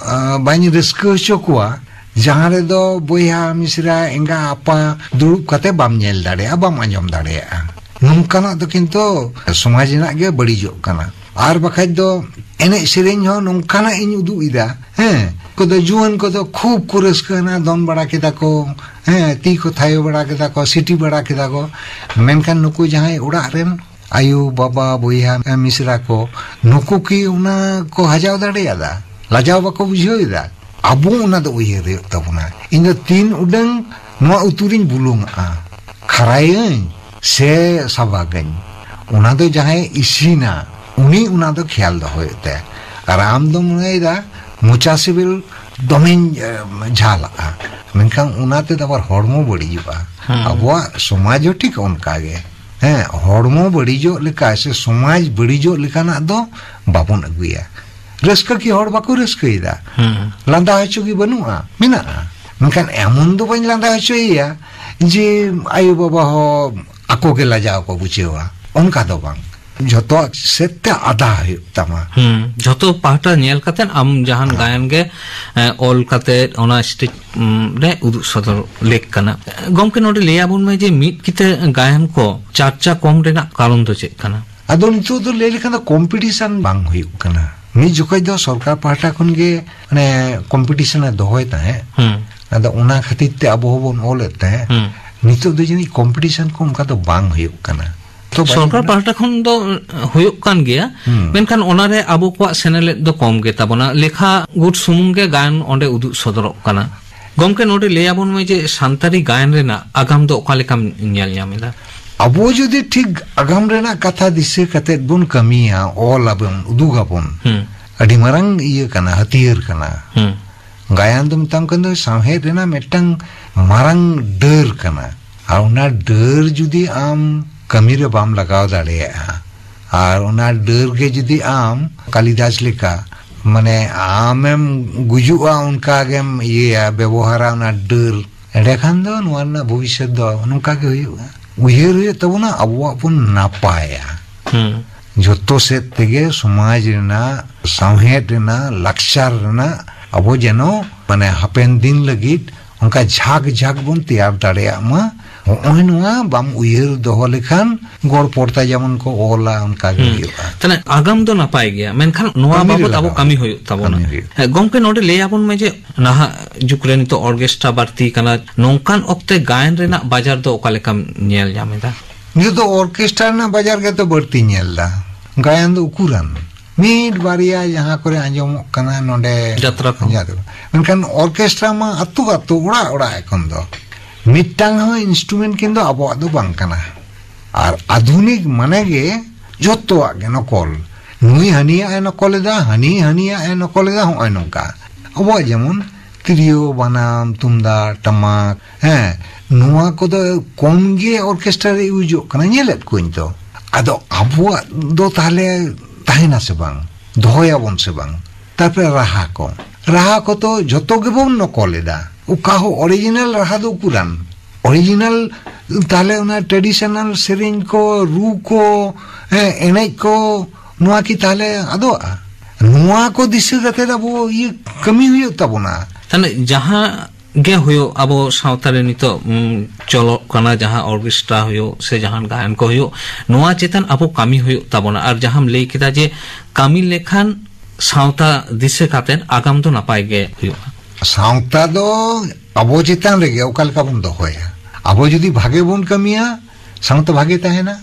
ᱟ, ᱵᱟᱹᱧ ᱨᱟᱹᱥᱠᱟᱹ ᱦᱚᱪᱚ ᱠᱚᱣᱟ, ᱡᱟᱦᱟᱸ ᱨᱮᱫᱚ ᱵᱚᱭᱦᱟ, ᱢᱤᱥᱨᱟ, ᱮᱸᱜᱟ, ᱟᱯᱟ ᱫᱩᱲᱩᱵ ᱠᱟᱛᱮ ᱵᱟᱢ ᱧᱮᱞ ᱫᱟᱲᱮᱭᱟᱜᱼᱟ, ᱵᱟᱢ ᱟᱸᱡᱚᱢ ᱫᱟᱲᱮᱭᱟᱜᱼᱟ᱾ ᱱᱚᱝᱠᱟᱱᱟᱜ ᱫᱚ ᱠᱤᱱᱛᱩ ᱥᱚᱢᱟᱡᱽ ᱨᱮᱱᱟᱜ ᱜᱮ ᱵᱟᱹᱲᱤᱡᱚᱜ ᱠᱟᱱᱟ᱾ ᱟᱨ ᱵᱟᱠᱷᱟᱡ ᱫᱚ ᱮᱱᱮᱡ ᱥᱮᱨᱮᱧ ᱦᱚᱸ ᱱᱚᱝᱠᱟᱱᱟᱜ ᱤᱧ ᱩᱫᱩᱜ ᱮᱫᱟ, ᱦᱮᱸ, ᱠᱚᱫᱚ ᱡᱩᱣᱟᱹᱱ ᱠᱚᱫᱚ ᱠᱷᱩᱵ ᱠᱚ ᱨᱟᱹᱥᱠᱟᱹᱭᱮᱱᱟ, ᱫᱚᱱ ᱵᱟᱲᱟ ᱠᱮᱫᱟ ᱠᱚ, ᱦᱮᱸ, ᱛᱤ ᱠᱚ ᱛᱷᱟᱭᱚ ᱵᱟᱲᱟ ᱠᱮᱫᱟ ᱠᱚ, ᱥᱤᱴᱤ ᱵᱟᱲᱟ ᱠᱮᱫᱟ ᱠᱚ᱾ ᱢᱮᱱᱠᱷᱟᱱ ᱱᱩᱠᱩ ᱡᱟᱦᱟᱸᱭ ᱚᱲᱟᱜ ᱨᱮᱱ ᱟᱭᱳ, ᱵᱟᱵᱟ, ᱵᱚᱭᱦᱟ, ᱢᱤᱥᱨᱟ ᱠᱚ, ᱱᱩᱠᱩ ᱠᱤ ᱚᱱᱟ ᱠᱚ ᱦᱟᱡᱟᱣ ᱫᱟᱲᱮᱭᱟᱫᱟ? ᱞᱟᱡᱟᱣ ᱵᱟᱠᱚ ᱵᱩᱡᱷᱟᱹᱣ ᱮᱫᱟ? ᱟᱵᱚ ᱚᱱᱟ ᱫᱚ ᱩᱭᱦᱟᱹᱨ ᱦᱩᱭᱩᱜ ᱛᱟᱵᱚᱱᱟ᱾ ᱤᱧ ᱫᱚ ᱛᱤᱱ ᱩᱰᱟᱹᱝ ᱱᱚᱣᱟ ᱩᱛᱩ ᱨᱤᱧ ᱵᱩᱞᱩᱝᱟᱜᱼᱟ, ᱠᱷᱟᱨᱟᱭᱟᱹᱧ ᱥᱮ ᱥᱟᱵᱟᱜᱟᱹᱧ, ᱚᱱᱟ ᱫᱚ ᱡᱟᱦᱟᱸᱭ ᱤᱥᱤᱱᱟ, ᱩᱱᱤ ᱚᱱᱟ ᱫᱚ ᱠᱷᱮᱭᱟᱞ ᱫᱚᱦᱚᱭᱮᱫ ᱛᱟᱭᱟ᱾ ᱟᱨ ᱟᱢ ᱫᱚ ᱢᱚᱱᱮᱭᱮᱫᱟ ᱢᱚᱪᱟ ᱥᱤᱵᱤᱞ ᱫᱚᱢᱮᱧ, ᱮ, ᱡᱷᱟᱞᱟᱜᱼᱟ, ᱢᱮᱱᱠᱷᱟᱱ ᱚᱱᱟ ᱛᱮᱫᱚ ᱟᱵᱟᱨ ᱦᱚᱲᱢᱚ ᱵᱟᱹᱲᱤᱡᱚᱜᱼᱟ᱾ ᱦᱮᱸ᱾ ᱟᱵᱚᱣᱟᱜ ᱥᱚᱢᱟᱡᱽ ᱦᱚᱸ ᱴᱷᱤᱠ ᱚᱱᱠᱟ ᱜᱮ᱾ ᱦᱮᱸ, ᱦᱚᱲᱢᱚ ᱵᱟᱹᱲᱤᱡᱚᱜ ᱞᱮᱠᱟ ᱥᱮ ᱥᱚᱢᱟᱡᱽ ᱵᱟᱹᱲᱤᱡᱚᱜ ᱞᱮᱠᱟᱱᱟᱜ ᱫᱚ ᱵᱟᱵᱚᱱ ᱟᱹᱜᱩᱭᱟ᱾ ᱨᱟᱹᱥᱠᱟᱹ ᱠᱤ ᱦᱚᱲ ᱵᱟᱠᱚ ᱨᱟᱹᱥᱠᱟᱹᱭᱮᱫᱟ? ᱦᱮᱸ᱾ ᱞᱟᱸᱫᱟ ᱦᱚᱪᱚ ᱜᱮ ᱵᱟᱹᱱᱩᱜᱼᱟ, ᱢᱮᱱᱟᱜᱼᱟ᱾ ᱢᱮᱱᱠᱷᱟᱱ ᱮᱢᱚᱱ ᱫᱚ ᱵᱟᱹᱧ ᱞᱟᱸᱫᱟ ᱦᱚᱪᱚᱭᱮᱭᱟ ᱡᱮ ᱟᱭᱳ ᱵᱟᱵᱟ ᱦᱚᱸ ᱟᱠᱚ ᱜᱮ ᱞᱟᱡᱟᱣ ᱠᱚ ᱵᱩᱡᱷᱟᱹᱣᱟ, ᱚᱱᱠᱟ ᱫᱚ ᱵᱟᱝ᱾ ᱡᱷᱚᱛᱚᱣᱟᱜ ᱥᱮᱫ ᱛᱮ ᱟᱫᱟ ᱦᱩᱭᱩᱜ ᱛᱟᱢᱟ᱾ ᱦᱩᱸ, ᱡᱷᱚᱛᱚ ᱯᱟᱦᱴᱟ ᱧᱮᱞ ᱠᱟᱛᱮᱫ ᱟᱢ ᱡᱟᱦᱟᱱ ᱦᱮᱸ᱾ ᱜᱟᱭᱟᱱ ᱜᱮ, ᱮ, ᱚᱞ ᱠᱟᱛᱮᱫ ᱚᱱᱟ ᱥᱴᱮᱡ, ᱩᱢ, ᱨᱮ ᱩᱫᱩᱜ ᱥᱚᱫᱚᱨ ᱞᱮᱠ ᱠᱟᱱᱟ᱾ ᱜᱚᱢᱠᱮ, ᱱᱚᱰᱮ ᱞᱟᱹᱭ ᱟᱵᱚᱱ ᱢᱮ ᱡᱮ ᱢᱤᱫ ᱠᱤᱛᱟᱹ ᱜᱟᱭᱟᱱ ᱠᱚ ᱪᱟᱨᱪᱟ ᱠᱚᱢ ᱨᱮᱱᱟᱜ ᱠᱟᱨᱚᱱ ᱫᱚ ᱪᱮᱫ ᱠᱟᱱᱟ? ᱟᱫᱚ ᱱᱤᱛᱚᱜ ᱫᱚ ᱞᱟᱹᱭ ᱞᱮᱠᱷᱟᱱ ᱫᱚ ᱠᱚᱢᱯᱤᱴᱤᱥᱚᱱ ᱵᱟᱝ ᱦᱩᱭᱩᱜ ᱠᱟᱱᱟ᱾ ᱢᱤᱫ ᱡᱚᱠᱷᱚᱡ ᱫᱚ ᱥᱚᱨᱠᱟᱨ ᱯᱟᱦᱴᱟ ᱠᱷᱚᱱ ᱜᱮ ᱢᱟᱱᱮ ᱠᱚᱢᱯᱤᱴᱤᱥᱚᱱ ᱮ ᱫᱚᱦᱚᱭ ᱛᱟᱦᱮᱸᱫ᱾ ᱦᱩᱸ᱾ ᱟᱫᱚ ᱚᱱᱟ ᱠᱷᱟᱹᱛᱤᱨ ᱛᱮ ᱟᱵᱚ ᱦᱚᱸᱵᱚᱱ ᱚᱞᱮᱫ ᱛᱟᱦᱮᱸᱫ᱾ ᱦᱩᱸ᱾ ᱱᱤᱛᱚᱜ ᱫᱚ ᱡᱟᱹᱱᱤᱡ ᱠᱚᱢᱯᱤᱴᱤᱥᱚᱱ ᱠᱚ ᱚᱱᱠᱟ ᱫᱚ ᱵᱟᱝ ᱦᱩᱭᱩᱜ ᱠᱟᱱᱟ᱾ ᱛᱚ ᱵᱟᱹᱧ ᱥᱚᱨᱠᱟᱨ ᱢᱮᱱᱟ᱾ ᱯᱟᱦᱴᱟ ᱠᱷᱚᱱ ᱫᱚ ᱦᱩᱭᱩᱜ ᱠᱟᱱ ᱜᱮᱭᱟ, ᱦᱩᱸ᱾ ᱢᱮᱱᱠᱷᱟᱱ ᱚᱱᱟᱨᱮ ᱟᱵᱚ ᱠᱚᱣᱟᱜ ᱥᱮᱱᱮᱞᱮᱫ ᱫᱚ ᱠᱚᱢ ᱜᱮ ᱛᱟᱵᱚᱱᱟ᱾ ᱞᱮᱠᱷᱟ ᱜᱩᱴ ᱥᱩᱢᱩᱝ ᱜᱮ ᱜᱟᱭᱟᱱ ᱚᱸᱰᱮ ᱩᱫᱩᱜ ᱥᱚᱫᱚᱨᱚᱜ ᱠᱟᱱᱟ᱾ ᱜᱚᱢᱠᱮ, ᱱᱚᱰᱮ ᱞᱟᱹᱭ ᱟᱵᱚᱱ ᱢᱮ ᱡᱮ ᱥᱟᱱᱛᱟᱲᱤ ᱜᱟᱭᱟᱱ ᱨᱮᱱᱟᱜ ᱟᱜᱟᱢ ᱫᱚ ᱚᱠᱟ ᱞᱮᱠᱟᱢ ᱧᱮᱞ ᱧᱟᱢ ᱮᱫᱟ? ᱟᱵᱚ ᱡᱩᱫᱤ ᱴᱷᱤᱠ ᱟᱜᱟᱢ ᱨᱮᱱᱟᱜ ᱠᱟᱛᱷᱟ ᱫᱤᱥᱟᱹ ᱠᱟᱛᱮᱫ ᱵᱚᱱ ᱠᱟᱹᱢᱤᱭᱟ, ᱚᱞ ᱟᱵᱚᱱ, ᱩᱫᱩᱜ ᱟᱵᱚᱱ, ᱦᱩᱸ᱾ ᱟᱹᱰᱤ ᱢᱟᱨᱟᱝ ᱤᱭᱟᱹ ᱠᱟᱱᱟ, ᱦᱟᱹᱛᱭᱟᱹᱨ ᱠᱟᱱᱟ᱾ ᱦᱩᱸ᱾ ᱜᱟᱭᱟᱱ ᱫᱚ ᱢᱮᱛᱟᱢ ᱠᱟᱱ ᱫᱚ ᱥᱟᱶᱦᱮᱫ ᱨᱮᱱᱟᱜ ᱢᱤᱫᱴᱟᱝ ᱢᱟᱨᱟᱝ ᱰᱟᱹᱨ ᱠᱟᱱᱟ᱾ ᱟᱨ ᱚᱱᱟ ᱰᱟᱹᱨ ᱡᱩᱫᱤ ᱟᱢ ᱠᱟᱹᱢᱤ ᱨᱮ ᱵᱟᱢ ᱞᱟᱜᱟᱣ ᱫᱟᱲᱮᱭᱟᱜᱼᱟ, ᱟᱨ ᱚᱱᱟ ᱰᱟᱹᱨ ᱜᱮ ᱡᱩᱫᱤ ᱟᱢ ᱠᱟᱞᱤᱫᱟᱥ ᱞᱮᱠᱟ, ᱢᱟᱱᱮ, ᱟᱢᱮᱢ ᱜᱩᱡᱩᱜᱼᱟ ᱚᱱᱠᱟ ᱜᱮᱢ ᱤᱭᱟᱹᱭᱟ, ᱵᱮᱵᱚᱦᱟᱨᱟ ᱚᱱᱟ ᱰᱟᱹᱨ, ᱮᱸᱰᱮᱠᱷᱟᱱ ᱫᱚ ᱱᱚᱣᱟ ᱨᱮᱱᱟᱜ ᱵᱷᱚᱵᱤᱥᱥᱚᱛ ᱫᱚ ᱱᱚᱝᱠᱟ ᱜᱮ ᱦᱩᱭᱩᱜᱼᱟ᱾ ᱩᱭᱦᱟᱹᱨ ᱦᱩᱭᱩᱜ ᱛᱟᱵᱚᱱᱟ ᱟᱵᱚᱣᱟᱜ ᱵᱚᱱ ᱱᱟᱯᱟᱭᱟ᱾ ᱦᱩᱸ᱾ ᱡᱷᱚᱛᱚ ᱥᱮᱫ ᱛᱮᱜᱮ ᱥᱚᱢᱟᱡᱽ ᱨᱮᱱᱟᱜ, ᱥᱟᱶᱦᱮᱫ ᱨᱮᱱᱟᱜ, ᱞᱟᱠᱪᱟᱨ ᱨᱮᱱᱟᱜ ᱟᱵᱚ ᱡᱮᱱᱚ, ᱢᱟᱱᱮ, ᱦᱟᱯᱮᱱ ᱫᱤᱱ ᱞᱟᱹᱜᱤᱫ ᱚᱱᱠᱟ ᱡᱷᱟᱠ ᱡᱷᱟᱠ ᱵᱚᱱ ᱛᱮᱭᱟᱨ ᱫᱟᱲᱮᱭᱟᱜ ᱢᱟ᱾ ᱦᱚᱸᱜᱼᱚᱭ ᱱᱚᱣᱟ ᱵᱟᱢ ᱩᱭᱦᱟᱹᱨ ᱫᱚᱦᱚ ᱞᱮᱠᱷᱟᱱ ᱜᱚᱲ ᱯᱚᱲᱛᱟ ᱡᱮᱢᱚᱱ ᱠᱚ ᱚᱞᱟ ᱚᱱᱠᱟ ᱜᱮ ᱦᱩᱸ᱾ ᱦᱩᱭᱩᱜᱼᱟ᱾ ᱛᱟᱦᱞᱮ ᱟᱜᱟᱢ ᱫᱚ ᱱᱟᱯᱟᱭ ᱜᱮᱭᱟ, ᱢᱮᱱᱠᱷᱟᱱ ᱱᱚᱣᱟ ᱠᱟᱹᱢᱤ ᱨᱮ ᱵᱟᱵᱚᱛ ᱟᱵᱚ ᱞᱟᱜᱟᱣ ᱠᱟᱹᱢᱤ ᱦᱩᱭᱩᱜᱼᱟ᱾ ᱦᱩᱭᱩᱜ ᱛᱟᱵᱚᱱᱟ᱾ ᱠᱟᱹᱢᱤ ᱦᱩᱭᱩᱜᱼᱟ᱾ ᱦᱮᱸ, ᱜᱚᱢᱠᱮ, ᱱᱚᱰᱮ ᱞᱟᱹᱭ ᱟᱵᱚᱱ ᱢᱮ ᱡᱮ ᱱᱟᱦᱟᱜ ᱡᱩᱜᱽ ᱨᱮ ᱱᱤᱛᱚᱜ ᱚᱨᱠᱮᱥᱴᱨᱟ ᱵᱟᱹᱲᱛᱤ ᱠᱟᱱᱟ, ᱱᱚᱝᱠᱟᱱ ᱚᱠᱛᱮ ᱜᱟᱭᱟᱱ ᱨᱮᱱᱟᱜ ᱵᱟᱡᱟᱨ ᱫᱚ ᱚᱠᱟ ᱞᱮᱠᱟᱢ ᱧᱮᱞ ᱧᱟᱢ ᱮᱫᱟ? ᱱᱤᱛᱚᱜ ᱫᱚ ᱚᱨᱠᱮᱥᱴᱨᱟ ᱨᱮᱱᱟᱜ ᱵᱟᱡᱟᱨ ᱜᱮᱛᱚ ᱵᱟᱹᱲᱛᱤ ᱧᱮᱞ ᱮᱫᱟ, ᱜᱟᱭᱟᱱ ᱫᱚ ᱩᱠᱩᱨᱟᱱ᱾ ᱢᱤᱫ ᱵᱟᱨᱭᱟ ᱡᱟᱦᱟᱸ ᱠᱚᱨᱮ ᱟᱸᱡᱚᱢᱚᱜ ᱠᱟᱱᱟ ᱱᱚᱰᱮ ᱡᱟᱛᱨᱟ ᱠᱚ᱾ ᱡᱟᱛᱨᱟ᱾ ᱢᱮᱱᱠᱷᱟᱱ ᱚᱨᱠᱮᱥᱴᱨᱟ ᱢᱟ ᱟᱹᱛᱩ ᱟᱹᱛᱩ, ᱚᱲᱟᱜ ᱚᱲᱟᱜ ᱮᱠᱷᱚᱱ ᱫᱚ᱾ ᱢᱤᱫᱴᱟᱝ ᱦᱚᱸ ᱤᱱᱥᱴᱨᱩᱢᱮᱱᱴ ᱠᱤᱱ ᱫᱚ ᱟᱵᱚᱣᱟᱜ ᱫᱚ ᱵᱟᱝ ᱠᱟᱱᱟ᱾ ᱟᱨ ᱟᱫᱷᱩᱱᱤᱠ ᱢᱟᱱᱮ ᱜᱮ ᱡᱚᱛᱚᱣᱟᱜ ᱜᱮ ᱱᱚᱠᱚᱞ᱾ ᱱᱩᱭ ᱦᱟᱹᱱᱤᱭᱟᱜ ᱮ ᱱᱚᱠᱚᱞ ᱮᱫᱟ, ᱦᱟᱹᱱᱤ ᱦᱟᱹᱱᱤᱭᱟᱜ ᱮ ᱱᱚᱠᱚᱞ ᱮᱫᱟ, ᱦᱚᱸᱜᱼᱚᱭ ᱱᱚᱝᱠᱟ᱾ ᱟᱵᱚᱣᱟᱜ ᱡᱮᱢᱚᱱ ᱛᱤᱨᱭᱳ, ᱵᱟᱱᱟᱢ, ᱛᱩᱢᱫᱟᱜ, ᱴᱟᱢᱟᱠ, ᱦᱮᱸ, ᱱᱚᱣᱟ ᱠᱚᱫᱚ ᱠᱚᱢ ᱜᱮ ᱚᱨᱠᱮᱥᱴᱨᱟ ᱨᱮ ᱤᱭᱩᱡᱚᱜ ᱠᱟᱱᱟ, ᱧᱮᱞᱮᱫ ᱠᱚᱣᱟᱧ ᱛᱚ᱾ ᱟᱫᱚ ᱟᱵᱚᱣᱟᱜ ᱫᱚ ᱛᱟᱦᱞᱮ ᱛᱟᱦᱮᱱᱟ ᱥᱮ ᱵᱟᱝ? ᱫᱚᱦᱚᱭᱟᱵᱚᱱ ᱥᱮ ᱵᱟᱝ? ᱛᱟᱨᱯᱚᱨᱮ ᱨᱟᱦᱟ ᱠᱚ, ᱨᱟᱦᱟ ᱠᱚ ᱛᱚ ᱡᱷᱚᱛᱚ ᱜᱮᱵᱚᱱ ᱱᱚᱠᱚᱞ ᱮᱫᱟ᱾ ᱚᱠᱟ ᱦᱚᱸ ᱚᱨᱤᱡᱤᱱᱟᱞ ᱨᱟᱦᱟ ᱫᱚ ᱩᱠᱩᱨᱟᱱ? ᱚᱨᱤᱡᱤᱱᱟᱞ ᱛᱟᱦᱞᱮ ᱚᱱᱟ ᱴᱨᱮᱰᱤᱥᱚᱱᱟᱞ ᱥᱮᱨᱮᱧ ᱠᱚ, ᱨᱩ ᱠᱚ, ᱦᱮᱸ, ᱮᱱᱮᱡ ᱠᱚ, ᱱᱚᱣᱟ ᱠᱤ ᱛᱟᱦᱞᱮ ᱟᱫᱚᱜᱼᱟ? ᱱᱚᱣᱟ ᱠᱚ ᱫᱤᱥᱟᱹ ᱠᱟᱛᱮ ᱟᱵᱚ ᱤᱭᱟᱹ ᱠᱟᱹᱢᱤ ᱦᱩᱭᱩᱜ ᱛᱟᱵᱚᱱᱟ᱾ ᱛᱟᱦᱞᱮ ᱡᱟᱦᱟᱸ ᱜᱮ ᱦᱩᱭᱩᱜ, ᱟᱵᱚ ᱥᱟᱶᱛᱟ ᱨᱮ ᱱᱤᱛᱚᱜ, ᱩᱢ, ᱪᱚᱞᱚᱜ ᱠᱟᱱᱟ ᱡᱟᱦᱟᱸ ᱚᱨᱠᱮᱥᱴᱨᱟ ᱦᱩᱭᱩᱜ ᱥᱮ ᱡᱟᱦᱟᱱ ᱜᱟᱭᱟᱱ ᱠᱚ ᱦᱩᱭᱩᱜ, ᱱᱚᱣᱟ ᱪᱮᱛᱟᱱ ᱟᱵᱚ ᱠᱟᱹᱢᱤ ᱦᱩᱭᱩᱜ ᱛᱟᱵᱚᱱᱟ᱾ ᱟᱨ ᱡᱟᱦᱟᱸᱢ ᱞᱟᱹᱭ ᱠᱮᱫᱟ ᱡᱮ ᱠᱟᱹᱢᱤ ᱞᱮᱠᱷᱟᱱ ᱥᱟᱶᱛᱟ ᱫᱤᱥᱟᱹ ᱠᱟᱛᱮᱫ ᱟᱜᱟᱢ ᱫᱚ ᱱᱟᱯᱟᱭ ᱜᱮ ᱦᱩᱭᱩᱜᱼᱟ᱾ ᱥᱟᱶᱛᱟ ᱫᱚ ᱟᱵᱚ ᱪᱮᱛᱟᱱ ᱨᱮᱜᱮ ᱚᱠᱟ ᱞᱮᱠᱟ ᱵᱚᱱ ᱫᱚᱦᱚᱭᱟ᱾ ᱟᱵᱚ ᱡᱩᱫᱤ ᱵᱷᱟᱜᱮ ᱵᱚᱱ ᱠᱟᱹᱢᱤᱭᱟ, ᱥᱟᱶᱛᱟ ᱵᱷᱟᱜᱮ ᱛᱟᱦᱮᱱᱟ᱾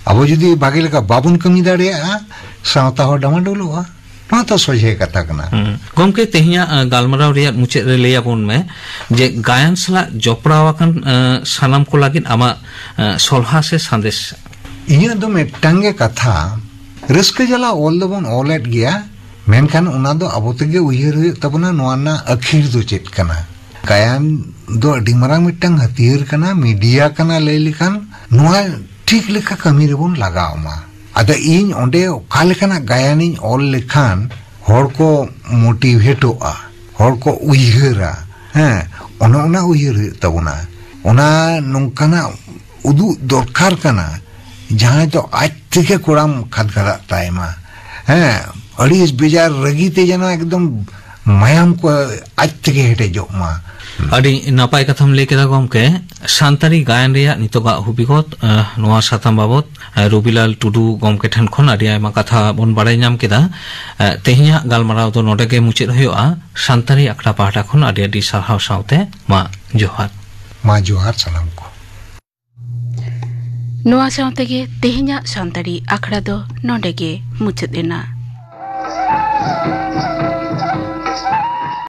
ᱟᱵᱚ ᱡᱩᱫᱤ ᱵᱷᱟᱜᱮ ᱞᱮᱠᱟ ᱵᱟᱵᱚᱱ ᱠᱟᱹᱢᱤ ᱫᱟᱲᱮᱭᱟᱜᱼᱟ, ᱥᱟᱶᱛᱟ ᱦᱚᱸ ᱰᱟᱢᱟᱰᱳᱞᱚᱜᱼᱟ᱾ ᱱᱚᱣᱟ ᱛᱚ ᱥᱚᱡᱷᱮ ᱠᱟᱛᱷᱟ ᱠᱟᱱᱟ᱾ ᱦᱩᱸ᱾ ᱜᱚᱢᱠᱮ, ᱛᱮᱦᱮᱧᱟᱜ, ᱟᱸ, ᱜᱟᱞᱢᱟᱨᱟᱣ ᱨᱮᱭᱟᱜ ᱢᱩᱪᱟᱹᱫ ᱨᱮ ᱞᱟᱹᱭ ᱟᱵᱚᱱ ᱢᱮ ᱡᱮ ᱜᱟᱭᱟᱱ ᱥᱟᱞᱟᱜ ᱡᱚᱯᱲᱟᱣ ᱟᱠᱟᱱ, ᱟᱸ, ᱥᱟᱱᱟᱢ ᱠᱚ ᱞᱟᱹᱜᱤᱫ ᱟᱢᱟᱜ, ᱟᱸ, ᱥᱚᱞᱦᱟ ᱥᱮ ᱥᱟᱸᱫᱮᱥ? ᱤᱧᱟᱹᱜ ᱫᱚ ᱢᱤᱫᱴᱟᱝ ᱜᱮ ᱠᱟᱛᱷᱟ, ᱨᱟᱹᱥᱠᱟᱹ ᱡᱟᱞᱟ ᱚᱞ ᱫᱚᱵᱚᱱ ᱚᱞᱮᱫ ᱜᱮᱭᱟ, ᱢᱮᱱᱠᱷᱟᱱ ᱚᱱᱟ ᱫᱚ ᱟᱵᱚ ᱛᱮᱜᱮ ᱩᱭᱦᱟᱹᱨ ᱦᱩᱭᱩᱜ ᱛᱟᱵᱚᱱᱟ, ᱱᱚᱣᱟ ᱨᱮᱱᱟᱜ ᱟᱹᱠᱷᱤᱨ ᱫᱚ ᱪᱮᱫ ᱠᱟᱱᱟ᱾ ᱜᱟᱭᱟᱱ ᱫᱚ ᱟᱹᱰᱤ ᱢᱟᱨᱟᱝ ᱢᱤᱫᱴᱟᱝ ᱦᱟᱹᱛᱭᱟᱹᱨ ᱠᱟᱱᱟ, ᱢᱤᱰᱤᱭᱟ ᱠᱟᱱᱟ ᱞᱟᱹᱭ ᱞᱮᱠᱷᱟᱱ᱾ ᱱᱚᱣᱟ ᱴᱷᱤᱠ ᱞᱮᱠᱟ ᱠᱟᱹᱢᱤ ᱨᱮᱵᱚᱱ ᱞᱟᱜᱟᱣ ᱢᱟ᱾ ᱟᱫᱚ ᱤᱧ ᱚᱸᱰᱮ ᱚᱠᱟ ᱞᱮᱠᱟᱱᱟᱜ ᱜᱟᱭᱟᱱᱤᱧ ᱚᱞ ᱞᱮᱠᱷᱟᱱ ᱦᱚᱲ ᱠᱚ ᱢᱳᱴᱤᱵᱷᱮᱴᱚᱜᱼᱟ, ᱦᱚᱲ ᱠᱚ ᱩᱭᱦᱟᱹᱨᱟ, ᱦᱮᱸ, ᱚᱱᱮ ᱚᱱᱟ ᱩᱭᱦᱟᱹᱨ ᱦᱩᱭᱩᱜ ᱛᱟᱵᱚᱱᱟ᱾ ᱚᱱᱟ ᱱᱚᱝᱠᱟᱱᱟᱜ ᱩᱫᱩᱜ ᱫᱚᱨᱠᱟᱨ ᱠᱟᱱᱟ, ᱡᱟᱦᱟᱸᱭ ᱫᱚ ᱟᱡ ᱛᱮᱜᱮ ᱠᱚᱲᱟᱢ ᱠᱷᱟᱫᱽ ᱠᱷᱟᱫᱟᱜ ᱛᱟᱭ ᱢᱟ᱾ ᱦᱮᱸ, ᱟᱹᱲᱤᱥ ᱵᱮᱡᱟᱨ ᱨᱟᱹᱜᱤ ᱛᱮ ᱡᱮᱱᱚ ᱮᱠᱫᱚᱢ ᱢᱟᱭᱟᱢ ᱠᱚ ᱟᱡ ᱛᱮᱜᱮ ᱦᱮᱰᱮᱡᱚᱜ ᱢᱟ᱾ ᱟᱹᱰᱤ ᱱᱟᱯᱟᱭ ᱠᱟᱛᱷᱟᱢ ᱞᱟᱹᱭ ᱠᱮᱫᱟ ᱜᱚᱢᱠᱮ᱾ ᱥᱟᱱᱛᱟᱲᱤ ᱜᱟᱭᱟᱱ ᱨᱮᱭᱟᱜ ᱱᱤᱛᱚᱜᱟᱜ ᱦᱩᱵᱤᱜᱚᱛ, ᱟᱸ, ᱱᱚᱣᱟ ᱥᱟᱛᱟᱢ ᱵᱟᱵᱚᱛ, ᱟᱸ, ᱨᱚᱵᱤᱞᱟᱞ ᱴᱩᱰᱩ ᱜᱚᱢᱠᱮ ᱴᱷᱮᱱ ᱠᱷᱚᱱ ᱟᱹᱰᱤ ᱟᱭᱢᱟ ᱠᱟᱛᱷᱟ ᱵᱚᱱ ᱵᱟᱲᱟᱭ ᱧᱟᱢ ᱠᱮᱫᱟ᱾ ᱟᱸ, ᱛᱮᱦᱮᱧᱟᱜ ᱜᱟᱞᱢᱟᱨᱟᱣ ᱫᱚ ᱱᱚᱰᱮ ᱜᱮ ᱢᱩᱪᱟᱹᱫ ᱦᱩᱭᱩᱜᱼᱟ᱾ ᱥᱟᱱᱛᱟᱲᱤ ᱟᱠᱷᱲᱟ ᱯᱟᱦᱴᱟ ᱠᱷᱚᱱ ᱟᱹᱰᱤ ᱟᱹᱰᱤ ᱥᱟᱨᱦᱟᱣ ᱥᱟᱶᱛᱮ ᱢᱟ ᱡᱚᱦᱟᱨ᱾ ᱢᱟ ᱡᱚᱦᱟᱨ ᱥᱟᱱᱟᱢ ᱠᱚ᱾ ᱱᱚᱣᱟ ᱥᱟᱶ ᱛᱮᱜᱮ ᱛᱮᱦᱮᱧᱟᱜ ᱥᱟᱱᱛᱟᱲᱤ ᱟᱠᱷᱲᱟ ᱫᱚ ᱱᱚᱰᱮ ᱜᱮ ᱢᱩᱪᱟᱹᱫ ᱮᱱᱟ᱾